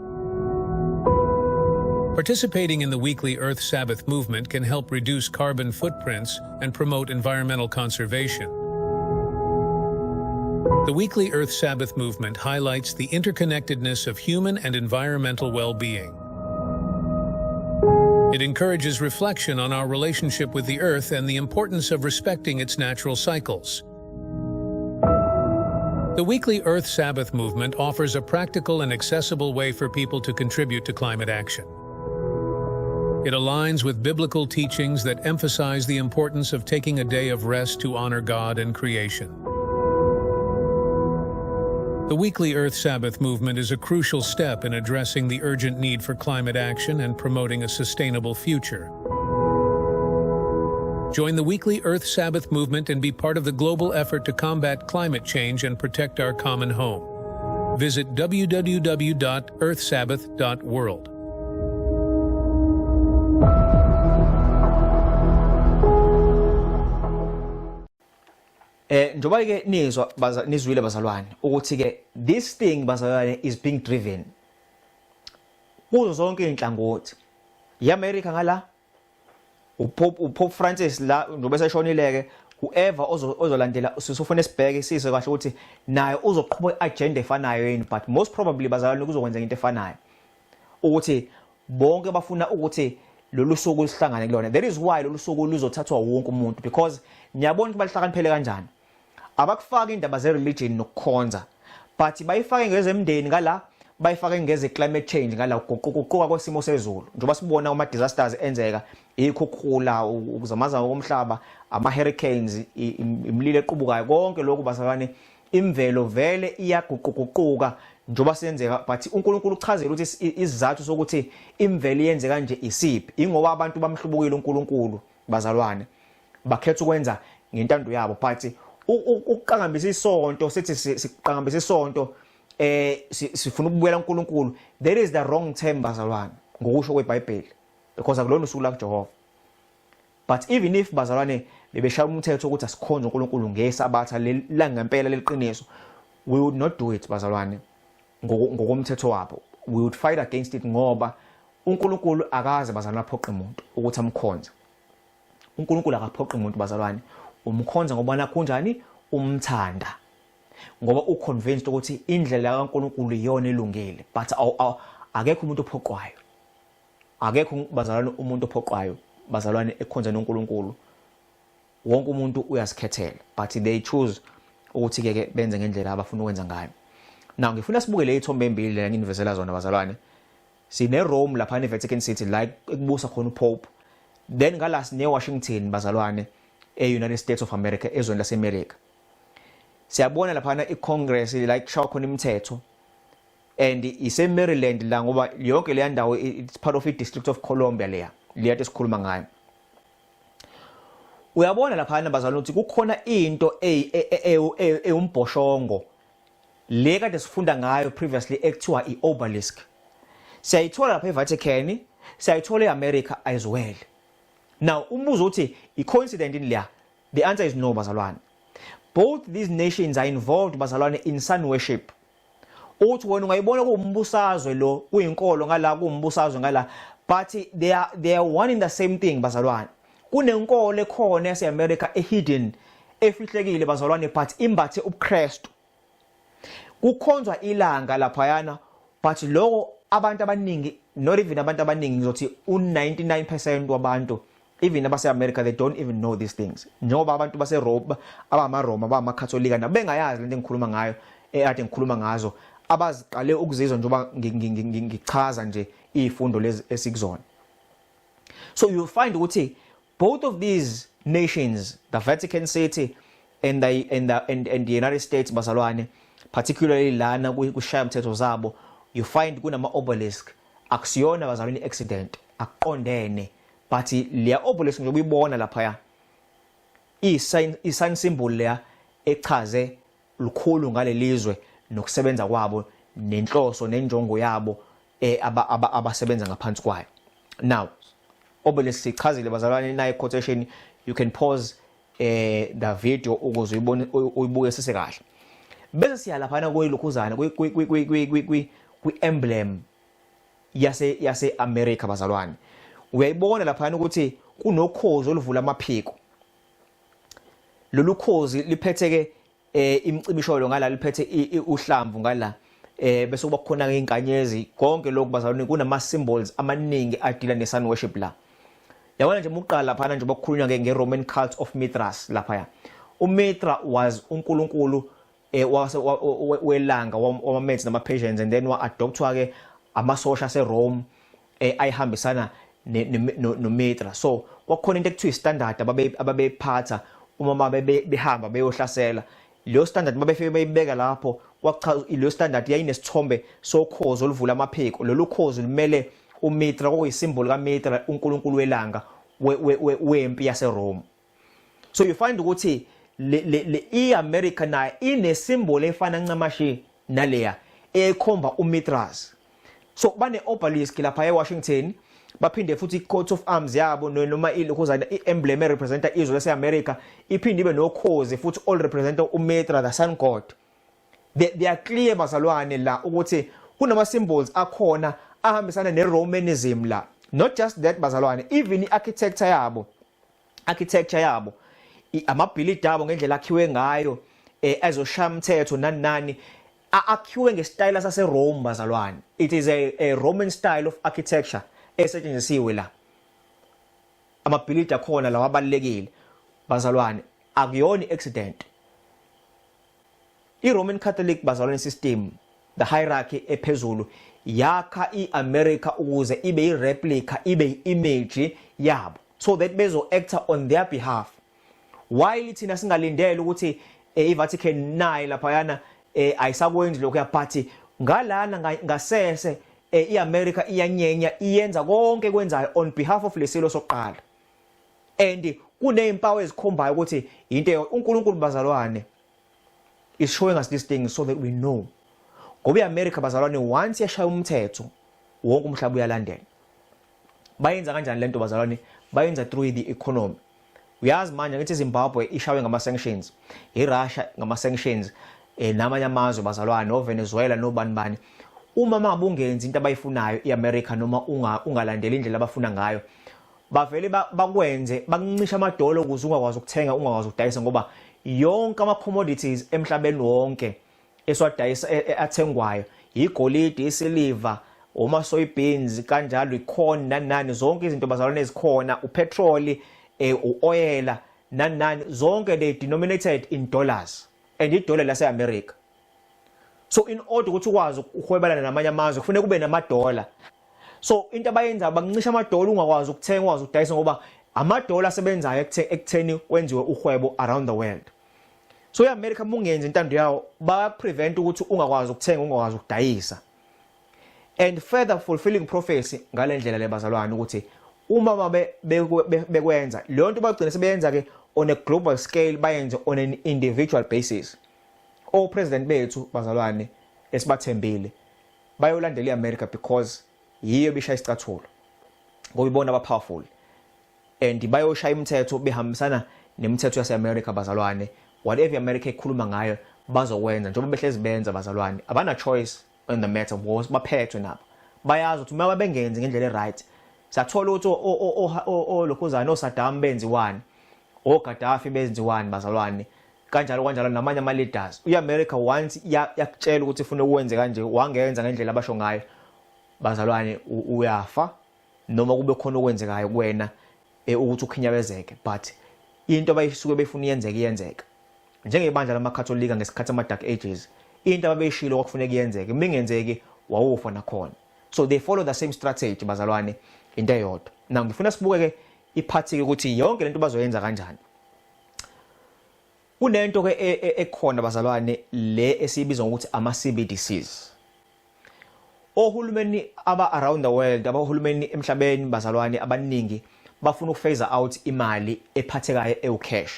Participating in the weekly Earth Sabbath movement can help reduce carbon footprints and promote environmental conservation. The weekly Earth Sabbath movement highlights the interconnectedness of human and environmental well-being. It encourages reflection on our relationship with the Earth and the importance of respecting its natural cycles. The weekly Earth Sabbath movement offers a practical and accessible way for people to contribute to climate action. It aligns with biblical teachings that emphasize the importance of taking a day of rest to honor God and creation. The weekly Earth Sabbath movement is a crucial step in addressing the urgent need for climate action and promoting a sustainable future. Join the weekly Earth Sabbath movement and be part of the global effort to combat climate change and protect our common home. Visit www.earthsabbath.world. Njoba ke nizwa nizwile bazalwane ukuthi ke this thing, bazalwane, is being driven kuzo zonke inhlangothi. IAmerica ngala, uPope Francis la, njengoba seshonile ke, whoever ozolandela, sisofuna sibheke sizwe kahle ukuthi naye uzoqhuba iagenda efanayo yini, but most probably, bazalwane, kuzokwenzeka into efanayo, ukuthi bonke bafuna ukuthi lolu suku lihlangane kulona. That is why lolu suku luzothathwa wonke umuntu, because niyabona ukuthi balihlakaniphele kanjani. Abakufaka indaba ze-religion nokukhonza, but bayifake ngezemndeni ngala, bayifake ngeze climate change ngala, uguquguquka kwesimo sezulu, njengoba sibona ama disasters enzeka, ikhukhula, ukuzamazama komhlaba, ama hurricanes, imililo equbukayo, konke lokhu, bazalwane. Imvelo vele iyaguquguquka njengoba senzeka, but uNkulunkulu uchazela ukuthi isizathu sokuthi imvelo iyenze kanje isiphi. Ingoba abantu bamhlubukile uNkulunkulu, bazalwane, bakhetha ukwenza ngentando yabo. But ukuqangambisa isonto, sithi siqangambisa isonto, sifuna ukubuyela uNkulunkulu, that is the wrong term, bazalwane, ngokusho kweBhayibheli, because akulona usuku la kuJehova. But even if, bazalwane, bebeshaya umthetho ukuthi asikhonze uNkulunkulu ngesabatha la ngempela leliqiniso, we would not do it, bazalwane, ngokomthetho wabo. We would fight against it, ngoba uNkulunkulu akaze, bazalwane, aphoqe umuntu ukuthi amkhonze. uNkulunkulu akaphoqi umuntu, bazalwane. Umkhonza ngoba nakho kunjani umthanda, ngoba uconvinced ukuthi indlela kaNkulunkulu iyona elungile, but akekho umuntu ophoqwayo, akekho, bazalwane, umuntu ophoqwayo, bazalwane, ekhonzeni uNkulunkulu. Wonke umuntu uyazikhethela, but they choose ukuthi ke ke benze ngendlela abafuna ukwenza ngayo. Now ngifuna sibuke le ithombe embili la nginivezela zona, bazalwane. Sine Rome lapha ne Vatican City, la ekubusa khona uPope. Then ngala sine Washington, bazalwane, e-United States of America, ezweni laseMelika. Siyabona laphana iCongress, la kushawa khona imithetho, and ise Maryland la, ngoba yonke leya ndawo it's part of i-District of Columbia leya esikhuluma ngayo. Uyabona laphana, bazalwane, ukuthi kukhona into ewumbhoshongo le kade sifunda ngayo previously ekuthiwa i-obelisk. Siyayithola lapha eVatican, siyayithola eAmerica as well. Now umbuzo uthi, i-coincident in leya? The answer is no, bazalwane. Both these nations are involved, bazalwane, in sun worship. Uthi wena ungayibona kuwumbusazwe lo, kuyinkolo ngala, kuwumbusazwe ngala, but they are one in the same thing, bazalwane. Kunenkolo ekhona yase-America ehidden, efihlekile, bazalwane, but imbathe ubuKristu. Kukhonzwa ilanga laphayana, but lokho abantu abaningi, not even abantu abaningi, ngizothi u99% wabantu even abase-America, they don't even know these things, njengoba abantu base-Rome, abamaRoma, abamaKatholika nabo bengayazi lento engikhuluma ngayo, ekade ngikhuluma ngazo, abaziqale ukuzizwa njengoba ngichaza nje izifundo lezi esikuzona. So you'll find ukuthi both of these nations, the Vatican City and the United States, bazalwane, particularly lana kushaya umthetho zabo, you find kunama obelisk. Akusiyona, bazalwane, accident, akuqondene, but leya obelisk njengoba uyibona lapha, i-sign symbol leya echaze lukhulu ngalelizwe nokusebenza kwabo nenhloso nenjongo yabo abasebenza ngaphansi kwayo. Now obelisk sichazile, bazalwane, nayo quotation. You can pause the video ukuze uyibone, uyibuke sise kahle. Bese siya laphana kuyilokhuzana kwi emblem yase America, bazalwane. Uyayibona laphana ukuthi kunokhozi oluvula amaphiko. Lolu khozi liphethe ke imicibisholo ngala, liphethe uhlamvu ngala, bese kuba khona ke inkanyezi. Konke lokhu, bazalwane, kunama symbols amaningi adila ne sun worship la. Yabona nje muqala laphana nje bakukhulunywa ke nge Roman cult of Mithras lapha. UMithra was uNkulunkulu wase welanga wama-Medes nama-Persians, and then wa-adoptwa ke amasosha aseRome ayihambisana noMithra. So kwakukhona into ekuthiwa istandard ababeyiphatha uma behamba beyohlasela. Leyo standard babefike beyibeka lapho, kwachaza leyo standard yayinesithombe sokhozi oluvula amaphiko. Lolu khozi lumele uMithra, kwakuyisimboli kaMithra, uNkulunkulu welanga wempi yaseRome. So you find ukuthi le iAmerica nayo inesimboli efana ncamashi naleya ekhomba uMithras. So bane obelisk lapha eWashington. Baphinde futhi i-coat of arms yabo noma ilokhuzana i-emblem erepresenta izwe lase-America iphinde ibe nokhozi futhi all representa uMithra, the sun god. They are clear, bazalwane, la ukuthi kunama symbols akhona ahambisana ne-Romanism la. Not just that, bazalwane, even i-architecture yabo, amabhilidi abo ngendlela akhiwe ngayo, ezoshaya umthetho nani nani, akhiwe ngesitayela saseRome, bazalwane. It is a Roman style of architecture esetshenzisiwe la. Amabhilidi akhona lawa abalekile, bazalwane, akuyona accident. I-Roman Catholic, bazalwane, system, the hierarchy ephezulu yakha i-America ukuze ibe i-replica, ibe i-image yabo, so that bezo act on their behalf, while thina singalindele ukuthi iVatican nayi laphayana ayisakwenzi lokho, but ngalana ngasese iAmerica iyanyenya, iyenza konke kwenzayo on behalf of lesilo sokuqala, and kunezimpawu ezikhombayo ukuthi into uNkulunkulu, bazalwane, is showing us these things so that we know, ngoba iAmerica, bazalwane, once yashaya umthetho, wonke umhlaba uyalandela. Bayenza kanjani lento, bazalwane? Bayenza through the economy. Uyazi manje ngithi iZimbabwe ishawe ngama sanctions, iRussia ngama sanctions, namanye amazwe, bazalwane, noVenezuela nobani bani. Uma mangabe ungenzi into abayifunayo iAmerica noma ungalandeli indlela abafuna ngayo, bavele bakwenze bakuncisha amadola ukuze ungakwazi ukuthenga, ungakwazi ukudayisa, ngoba yonke ama commodities emhlabeni wonke esiwadayisa, athengwayo, igolide, isiliva, oma soybeans kanjalo, icorn nani nani, zonke izinto, bazalwane, ezikhona, upetrol, uoyela nani nani, zonke they denominated in dollars, and idola lase America. So in order ukuthi ukwazi ukuhwebelana namanye amazwe, kufanele kube namadola. So into abayenza, bakuncisha amadola, ungakwazi ukuthenga, ungakwazi ukudayisa, ngoba amadola asebenzayo ekutheni kwenziwe uhwebo around the world. So iAmerica, mungenzi intando yawo, bayaprevent ukuthi ungakwazi ukuthenga, ungakwazi ukudayisa, and further fulfilling prophecy ngalendlela le, bazalwane, ukuthi uma babe bekwenza leyo nto, bagcina sebeyenza ke on a global scale, bayenze on an individual basis. O president bethu, bazalwane, esibathembile, bayolandela iAmerica because yiyo bishaya isicathulo, ngoba ibona aba powerful, and bayoshaya imithetho behambisana nemithetho yaseAmerica, bazalwane. Whatever iAmerica ekhuluma ngayo, bazokwenza njengoba behlezi benza, bazalwane. Abana choice in the matter because baphethwe nabo. Bayazi ukuthi uma bengenzi ngendlela eright, siyathola ukuthi olokhuzana oSaddam benziwani, oGaddafi benziwani, bazalwane, kanjalo kanjalo namanye ama leaders. uAmerica once yakutshela ukuthi ifuna ukwenze kanje, wangenza ngendlela abasho ngayo, bazalwane, uyafa noma kube khona okwenzekayo kuwena ukuthi ukhinyabezeke, but into abayisuke befuna iyenzeke, iyenzeka. Njengebandla lamaKatholika ngesikhathi ama Dark Ages, into ababeyishilo kwakufuneka iyenzeke, mingenzeki wawufa nakhona. So they follow the same strategy, bazalwane, into eyodwa. Now ngifuna sibuke ke ipart ke ukuthi yonke lento bazoyenza kanjani. Kunento ke ekhona, bazalwane, le esiyibiza ngokuthi ama CBDCs. Ohulumeni aba around the world, abahulumeni emhlabeni, bazalwane, abaningi bafuna ukuphase out imali ephathekayo ewu-cash,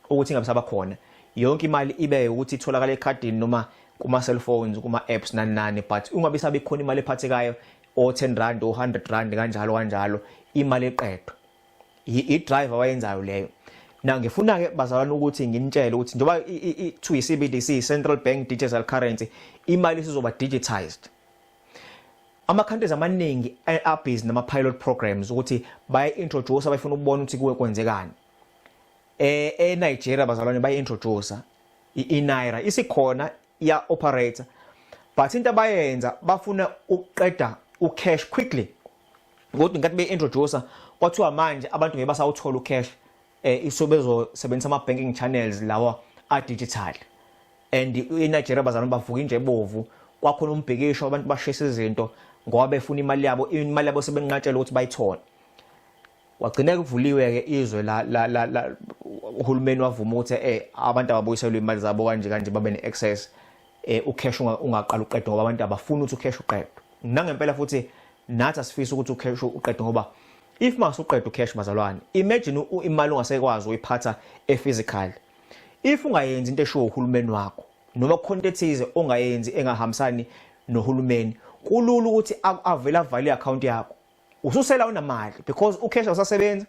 ukuthi ingabe sabakhona. Yonke imali ibe ukuthi itholakala ekhadini noma kuma cellphones, kuma apps nani nani, but ungabe sabe khona imali ephathekayo, o 10 rand, o 100 rand, kanjalo kanjalo, imali eqedwa i-driver wayenzayo leyo. Na ngifuna ke, bazalwane, ukuthi nginitshele ukuthi njengoba kuthiwa i-CBDC, Central Bank Digital Currency, imali isizoba digitized. Ama countries amaningi abusy nama pilot programs ukuthi baye introduce, abafuna ukubona ukuthi kuwe kwenzekani. eNigeria, bazalwane, baye introduce i-naira, isikhona, iya operate, but into abayenza, bafuna ukuqeda ucash quickly. Kodwa ngenkathi be-introduce, kwathiwa manje abantu ngeke basawuthola ucash, isobezosebenzisa ama banking channels lawa a digital. And eNigeria, bazalwane, bavuka inje ebovu, kwakhona umbhikisho, abantu bashisa izinto ngoba befuna imali yabo. Imali yabo sebenqatshela ukuthi bayithole. Wagcina kuvuliwe ke izwe la uhulumeni wavuma ukuthi abantu ababuyiselwe imali zabo kanje kanje, babe ne-access, ucash ungaqala uqedwe, ngoba abantu abafuni ukuthi ucash uqedwe. Nangempela futhi nathi asifisi ukuthi ucash uqedwe, ngoba if masuqeda ucash, bazalwane, imagine imali ungasekwazi uyiphatha e-physical. If ungayenzi into eshiwo uhulumeni wakho noma kukhona into ethize ongayenzi engahambisani nohulumeni, kulula ukuthi avele avale i-account yakho. Ususela unamali because ucash awusasebenzi,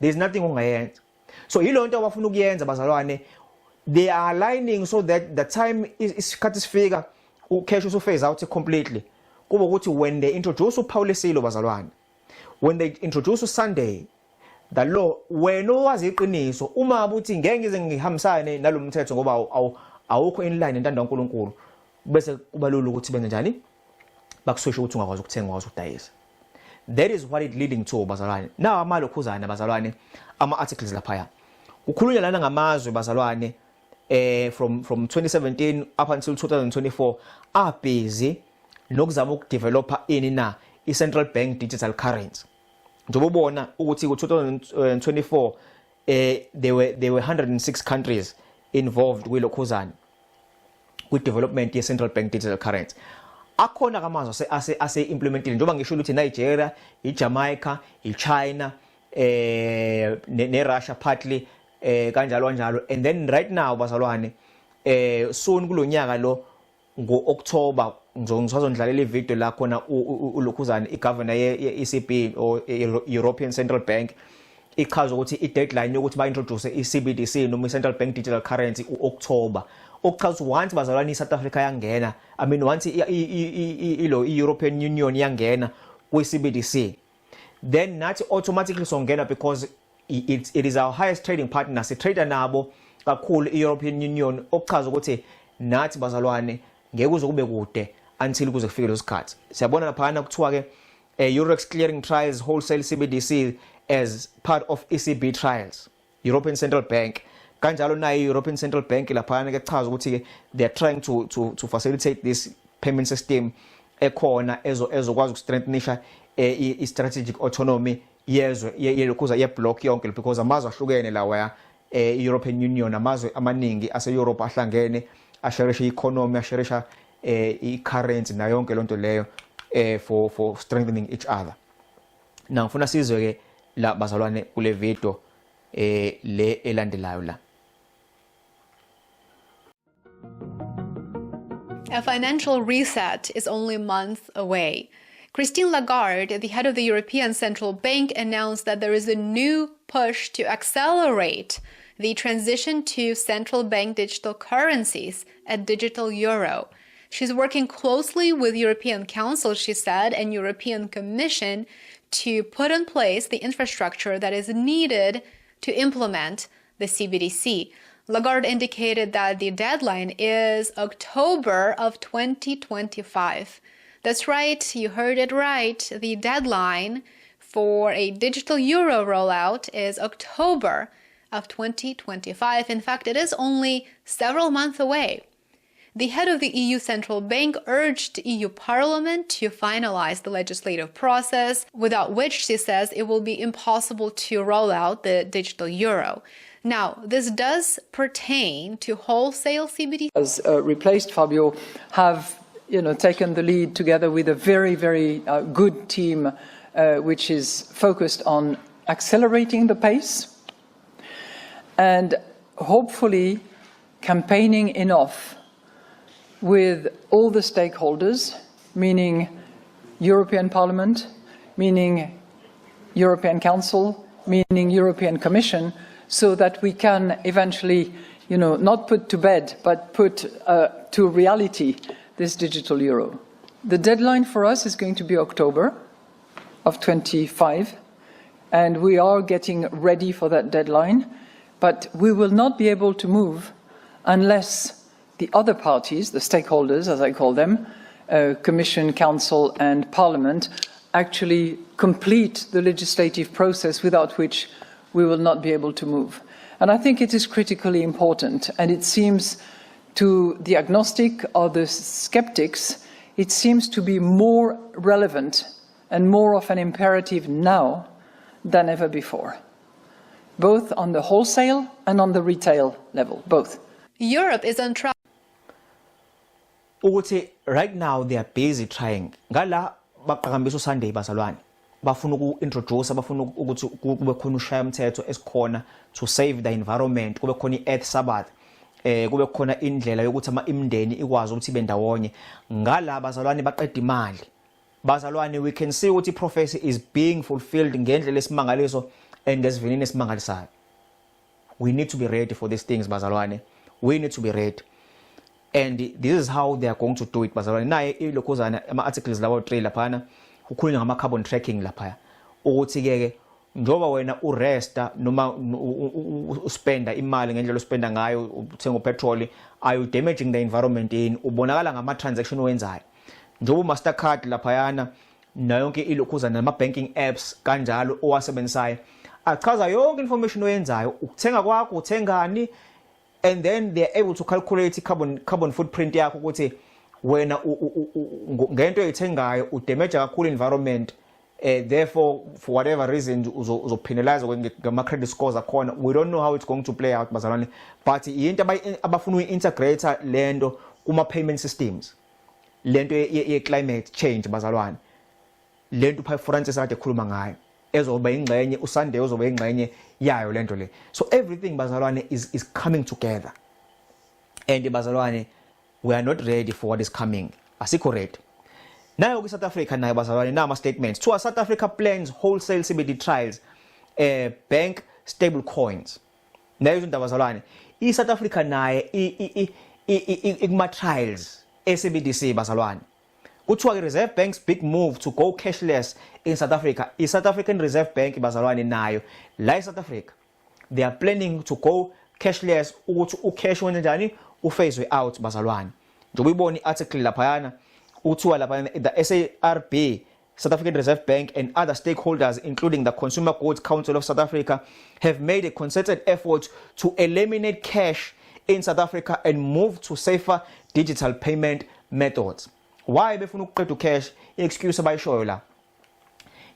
there is nothing ongayenza. So yilo nto abafuna ukuyenza, bazalwane. They are aligning so that the time isikhathi sifika, ucash usuphase out completely, kube ukuthi when they introduce uPaul Silo, bazalwane, when they introduce uSunday the law, wena owazi iqiniso, uma uthi ngeke ngize ngihambisane nalomthetho ngoba awukho in line nentando kaNkuluNkulu, bese kuba lula ukuthi benze njani? Bakuswishe ukuthi ungakwazi ukuthenga, ungakwazi ukudayisa. That is what it leading to, bazalwane. Nawa amalokhuzana, bazalwane, ama articles laphaya kukhulunywa lana ngamazwe, bazalwane, from 2017 up until 2024 are busy nokuzama ukudevelopa ini na? I-central bank digital currency. Njengoba ubona ukuthi ku-2024 there were 106 countries involved kwilokhuzana, kwi-development ye-central bank digital currency. Akhona kamazwe ase implementile, njengoba ngisho ukuthi Nigeria, iJamaica, iChina, ne-Russia partly, kanjalo kanjalo. And then right now, bazalwane, soon kulonyaka lo ngo-October ngisazondlalela ivideo la khona ulokhuzana igovernor ye-ECB or European Central Bank ichaza ukuthi i-deadline yokuthi ba-introduce i-CBDC noma i-Central Bank Digital Currency u-October. Okuchaza ukuthi once, bazalwane, i-South Africa yangena, I mean, once ilo i-European Union yangena kwi-CBDC, then nathi automatically songena because it is our highest trading partner. Si-trade nabo kakhulu i-European Union. Okuchaza ukuthi nathi, bazalwane, ngeke kuze kube kude until kuze kufike leso sikhathi. Siyabona laphana kuthiwa ke Eurex clearing trials wholesale CBDC as part of ECB trials, European Central Bank. Kanjalo nayo i-European Central Bank laphana ke chaza ukuthi ke they are trying to facilitate this payment system ekhona ezokwazi ukustrengthenisha i-strategic autonomy yezwe yelokhuza ye-block yonke, because amazwe ahlukene lawa, i-European Union, amazwe amaningi ase-Europe ahlangene, asharisha i-economy, asharisha i-currency nayo yonke lonto leyo for strengthening each other. Na ngifuna sizwe ke la, bazalwane, kule video le elandelayo la. A financial reset is only months away. Christine Lagarde, the head of the European Central Bank, announced that there is a new push to accelerate the transition to central bank digital currencies, a digital euro. She's working closely with European Council, she said, and European Commission to put in place the infrastructure that is needed to implement the CBDC. Lagarde indicated that the deadline is October of 2025. That's right, you heard it right. The deadline for a digital euro rollout is October of 2025. In fact, it is only several months away. The head of the EU Central Bank urged EU Parliament to finalize the legislative process, without which, she says, it will be impossible to roll out the digital euro. Now, this does pertain to wholesale CBD. Has replaced Fabio, have taken the lead together with a very, very good team, which is focused on accelerating the pace and hopefully campaigning enough with all the stakeholders, meaning European Parliament, meaning European Council, meaning European Commission, so that we can eventually not put to bed, but put to reality this digital euro. The deadline for us is going to be October of 25, and we are getting ready for that deadline, but we will not be able to move unless the other parties, the stakeholders, as I call them, Commission, Council, and Parliament, actually complete the legislative process, without which we will not be able to move. And I think it is critically important, and it seems to the agnostic or the skeptics, it seems to be more relevant and more of an imperative now than ever before, both on the wholesale and on the retail level, both. Europe is on track. Ukuthi right now they are busy trying ngala baqhakambisa uSunday, bazalwane, bafuna uku-introduce, bafuna ukuthi kube khona ushaya umthetho esikhona to save the environment, kube khona i-Earth Sabbath, kube khona indlela yokuthi ama imindeni ikwazi ukuthi ibe ndawonye. Ngala, bazalwane, baqeda imali. Bazalwane, we can see ukuthi prophecy is being fulfilled ngendlela esimangaliso and ngesivinini esimangalisayo. We need to be ready for these things, bazalwane. We need to be ready, and this is how they are going to do it, bazalwane. Naye ilokhuzana ama-articles lawo 3 laphana kukhulunywa ngama-carbon tracking laphaya, ukuthi-ke ke njengoba wena uresta noma uspenda imali ngendlela ospenda ngayo, uthenga upetrol, are you damaging the environment yini? Ubonakala ngama-transaction owenzayo, njengoba uMastercard laphayana nayo yonke ilokhuzana nama-banking apps kanjalo owasebenzisayo achaza yonke information oyenzayo, ukuthenga kwakho, uthengani, and then they are able to calculate carbon footprint yakho, ukuthi wena ngento oyithengayo udamage kakhulu environment. Therefore, for whatever reasons, uzopenalize ngama credit scores akhona. We don't know how it's going to play out, bazalwane, but yinto abafuna uyi-integrate lento kuma payment systems, lento ye climate change, bazalwane, lento uPope Francis kade ekhuluma ngayo, ezoba ingxenye uSunday ozoba ingxenye yayo lento le. So everything, bazalwane, is coming together, and bazalwane, we are not ready for what is coming. Asikho ready. Nayo ku South Africa nayo, bazalwane, nama statements to South Africa plans wholesale CBD trials, bank stable coins. Nayo izinto, bazalwane, i South Africa naye ikuma trials e-CBDC, bazalwane. Kuthiwa ke Reserve Bank's big move to go cashless in South Africa. I South African Reserve Bank, bazalwane, nayo la eSouth Africa they are planning to go cashless, ukuthi ucash wenze njani, uphase out, bazalwane. Njengoba uyibona i-article laphayana, uthiwa lapha the SARB, South African Reserve Bank, and other stakeholders, including the Consumer Goods Council of South Africa, have made a concerted effort to eliminate cash in South Africa and move to safer digital payment methods. Why befuna ukuqeda ucash? I-excuse abayishoyo la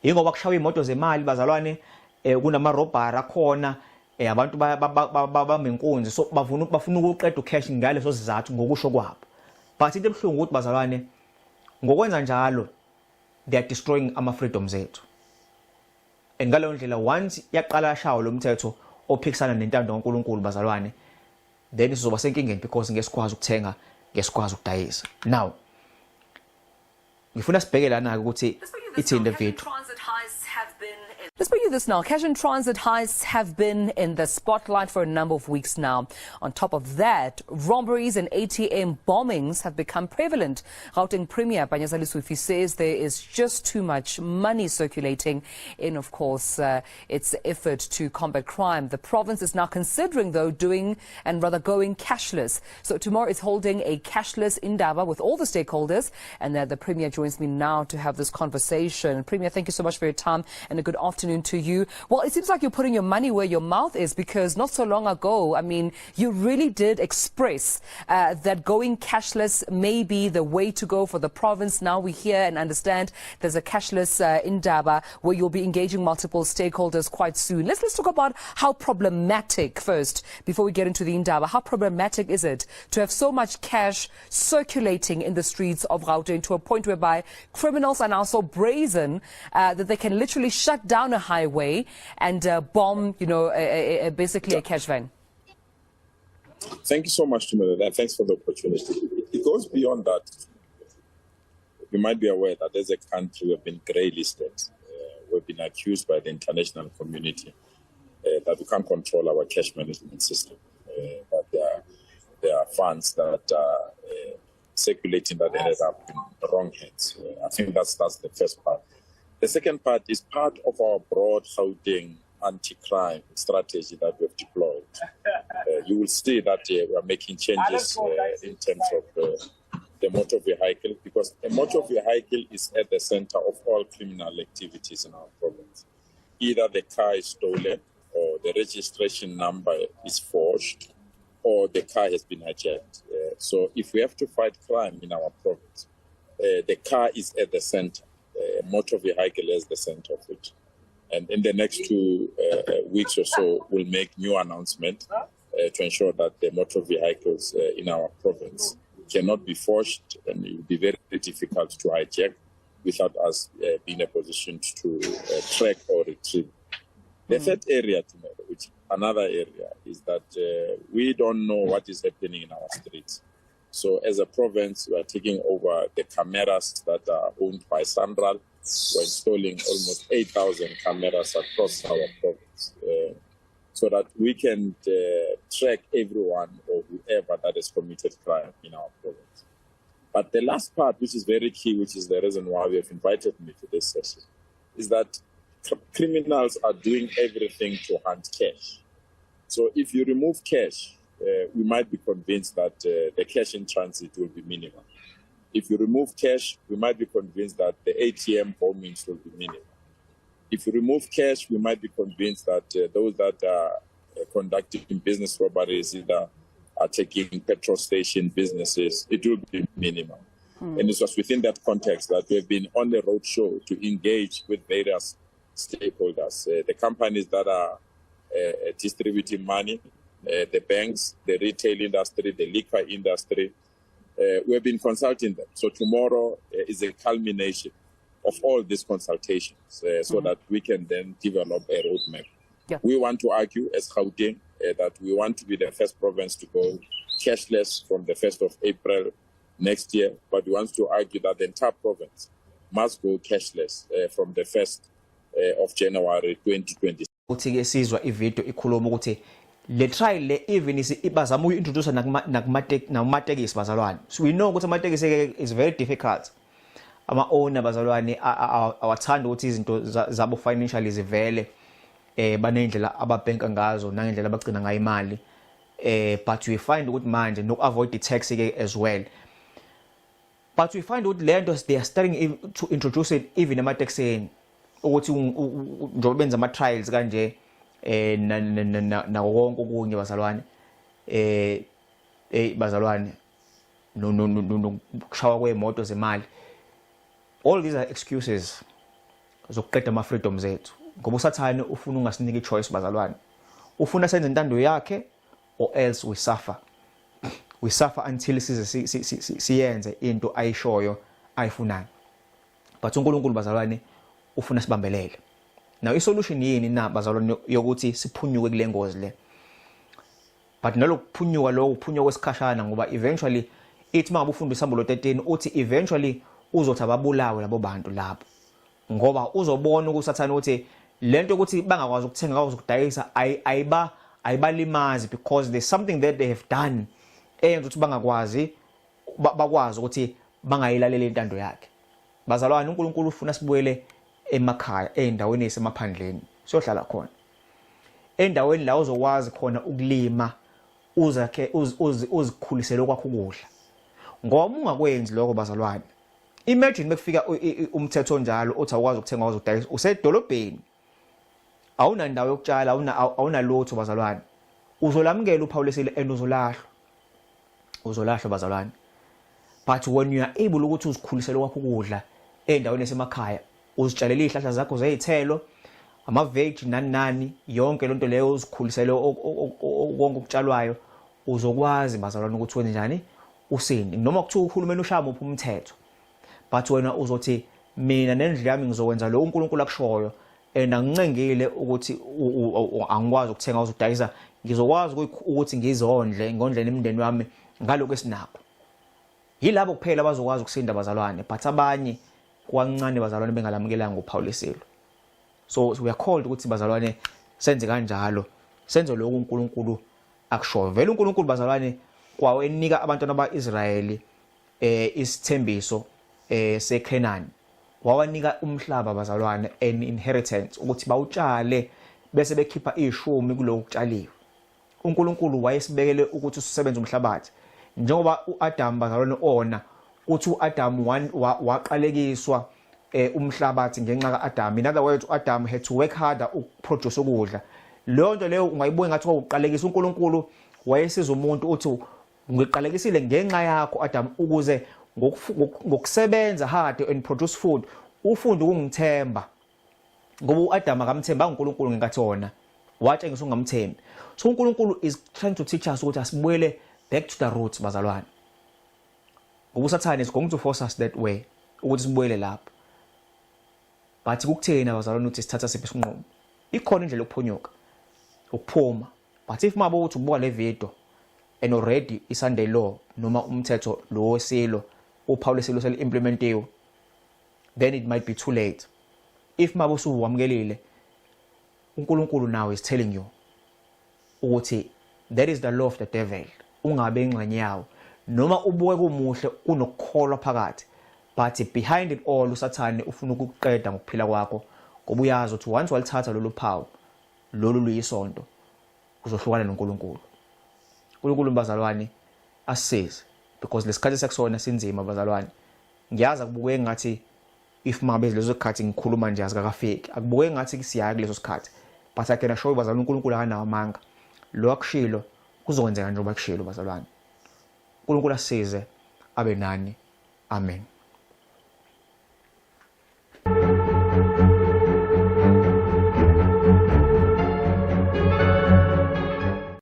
ingoba kushawa imoto zemali, bazalwane, kunama robbery akhona, abantu bamenkunzi, so bafuna ukuqeda ucash ngaleso sizathu, ngokusho kwabo. But into ebuhlungu ukuthi, bazalwane, ngokwenza njalo they are destroying ama freedoms ethu, and ngaleyo ndlela, once yaqala yashawa lo mthetho ophikisana nentando kaNkuluNkulu, bazalwane, then sizoba senkingeni, because ngesikwazi ukuthenga, ngesikwazi ukudayisa. Now ngifuna sibheke lana ukuthi ithini le video. Let's bring you this now. Cash in transit heists have been in the spotlight for a number of weeks now. On top of that, robberies and ATM bombings have become prevalent. Gauteng Premier Panyaza Lesufi says there is just too much money circulating in, of course, its effort to combat crime. The province is now considering, though, doing and rather going cashless. So tomorrow it's holding a cashless indaba with all the stakeholders, and the Premier joins me now to have this conversation. Premier, thank you so much for your time and a good afternoon to you. Well, it seems like you're putting your money where your mouth is, because not so long ago, I mean, you really did express that going cashless may be the way to go for the province. Now we hear and understand there's a cashless indaba where you'll be engaging multiple stakeholders quite soon. Let's talk about how problematic first, before we get into the indaba, how problematic is it to have so much cash circulating in the streets of Gauteng to a point whereby criminals are now so brazen that they can literally shut down a highway and bomb, basically a cash van? Thank you so much, Tumelo, and thanks for the opportunity. It goes beyond that. You might be aware that as a country we have been grey listed. We've been accused by the international community that we can't control our cash management system, that there are funds that are circulating that ended up in the wrong hands. I think that's the first part. The second part is part of our broad Gauteng anti-crime strategy that we've deployed. You will see that we are making changes in terms of the motor vehicle, because a motor vehicle is at the center of all criminal activities in our province. Either the car is stolen, or the registration number is forged, or the car has been hijacked. So if we have to fight crime in our province, the car is at the center. Motor vehicle is the center of it. And in the next 2 weeks or so, we'll make new announcement to ensure that the motor vehicles in our province cannot be forged, and it will be very difficult to hijack without us being in a position to track or retrieve. The third area, tomorrow, which another area, is that we don't know what is happening in our streets. So as a province, we are taking over the cameras that are owned by SANRAL. We're installing almost 8,000 cameras across our province so that we can track everyone or whoever that has committed crime in our province. But the last part, which is very key, which is the reason why we have invited me to this session, is that criminals are doing everything to hunt cash. So if you remove cash, we might be convinced that the cash in transit will be minimal. If you remove cash, we might be convinced that the ATM bombings will be minimal. If you remove cash, we might be convinced that those that are conducting business robberies, either are taking petrol station businesses, it will be minimal. And it was within that context that we have been on the road show to engage with various stakeholders, the companies that are distributing money, the banks, the retail industry, the liquor industry. We have been consulting them. So tomorrow is a culmination of all these consultations so that we can then develop a roadmap. We want to argue as Gauteng that we want to be the first province to go cashless from the 1st of April next year, but we want to argue that the entire province must go cashless from the 1st of January 2026. Uthi-ke sizwa ividiyo ikhuluma ukuthi le trial le even bazama ukuyi-introduce nakumatekisi, bazalwane. So we know ukuthi amatekisi is very difficult, ama-owner, bazalwane, awathanda ukuthi izinto zabo financially zivele, banendlela ababhenka ngazo nangendlela abagcina ngayo imali, but we find ukuthi manje no avoid the tax ke as well. But we find ukuthi lento they are starting to introduce it even ematekisini, ukuthi njengoba benza ama trials kanje nako konke okunye, bazalwane, bazalwane, no kushawa kwemoto zemali. All these are excuses zokuqeda ama freedoms ethu, ngoba uSathane ufuna ungasiniki choice, bazalwane. Ufuna senze intando yakhe or else we suffer, we suffer until size siyenze into ayishoyo ayifunayo. But uNkulunkulu, bazalwane, ufuna sibambelele. Now isolution yini na, bazalwane, yokuthi siphunyuke kule ngozi le? But nalokuphunyuka lokho uphunyuka kwesikhashana, ngoba eventually ithi mangabe ufunda iSambulo 13, uthi eventually uzothi ababulawe labo bantu labo, ngoba uzobona ukusathana ukuthi lento ukuthi bangakwazi ukuthenga, bakwazi ukudayisa, ayiba ayibalimazi, because there's something that they have done eyenza ukuthi bangakwazi, bakwazi ukuthi bangayilaleli intando yakhe. Bazalwane, uNkulunkulu ufuna sibuyele emakhaya, ey'ndaweni ezisemaphandleni, siyohlala khona, endaweni la uzokwazi khona ukulima, uzakhe, uzikhulisele okwakho ukudla. Ngoba uma ungakwenzi lokho, bazalwane, imagine bekufika umthetho onjalo othi awukwazi ukuthenga, awukwazi ukudayisa, usedolobheni, awunandawo yokutshala, awunalutho, bazalwane, uzolamukela uphawu lesilo and uzolahlwa, uzolahlwa, bazalwane. But when you are able ukuthi uzikhulisele kwakho ukudla endaweni esemakhaya, uzitshalele izihlahla zakho zey'thelo, ama-veg, nani nani, yonke lonto leyo, uzikhulisele konke okutshalwayo, uzokwazi, bazalwane, ukuthi wenze njani usindi noma kuthiwa uhulumeni ushaya muphi umthetho. But wena uzothi, "Mina nendlu yami ngizokwenza lo uNkulunkulu akushoyo, and angincengile ukuthi angikwazi ukuthenga, uzodayisa, ngizokwazi ukuthi ngizondle, ngondle nemindeni wami ngalokho esinakho." Yilabo kuphela abazokwazi ukusinda, bazalwane. But abanye kwancane, bazalwane, bengalamukelanga uphawu lesilo. So we are called ukuthi, bazalwane, senze kanjalo, senze lokhu uNkulunkulu akushoyo. Vele uNkulunkulu, bazalwane, kwawo enika abantwana baIsrayeli isithembiso seCanaan, wawanika umhlaba, bazalwane, an inheritance ukuthi bawutshale bese bekhipha ishumi kuloko kutshaliwe. uNkulunkulu wayesibekele ukuthi usebenze umhlabathi, njengoba uAdam, bazalwane, ona uthi uAdam waqalekiswa umhlabathi ngenxa kaAdam. In other words, uAdam had to work harder ukuproduce ukudla. Leyo nto leyo ungayibona ngathi kwakuqalekisa. uNkulunkulu wayesiza umuntu, uthi, "Ngiqalekisile ngenxa yakho, Adam, ukuze ngokusebenza hard and produce food ufunde ukungithemba," ngoba uAdam akamthemba uNkulunkulu ngenkathi wona watshengisa ungamthembi. So uNkulunkulu is trying to teach us ukuthi asibuyele back to the roots, bazalwane, ngoba uSathane is going to force us that way ukuthi sibuyele lapho. But kukuthina, bazalwane, ukuthi sithatha siphi isinqumo. Ikhona indlela yokuphunyuka, ukuphuma. But if mabe uthi ubuka le video And already iSunday law noma umthetho lo wesilo, uphawu lesilo seli-implementiwe, then it might be too late. If mabe usuwamukelile, uNkulunkulu now is telling you ukuthi that is the law of the devil, ungabe ingxenye yawo. Noma ubuke kumuhle, kunokukholwa phakathi, but behind it all uSathane ufuna ukukuqeda ngokuphila kwakho, ngoba uyazi ukuthi once walithatha lolu phawu lolu luyisonto, uzohlukana noNkulunkulu. uNkulunkulu, bazalwane, asisize, because lesikhathi sekusona sinzima, bazalwane. Ngiyazi akubuke ngathi if mangabe lezo sikhathi ngikhuluma nje azikakafiki, akubuke ngathi siyaya kuleso sikhathi, but I can assure you, bazalwane, uNkulunkulu akanawo amanga. Lo akushilo kuzokwenzeka njengoba kushilo, bazalwane. uNkulunkulu asisize, abe nani. Amen.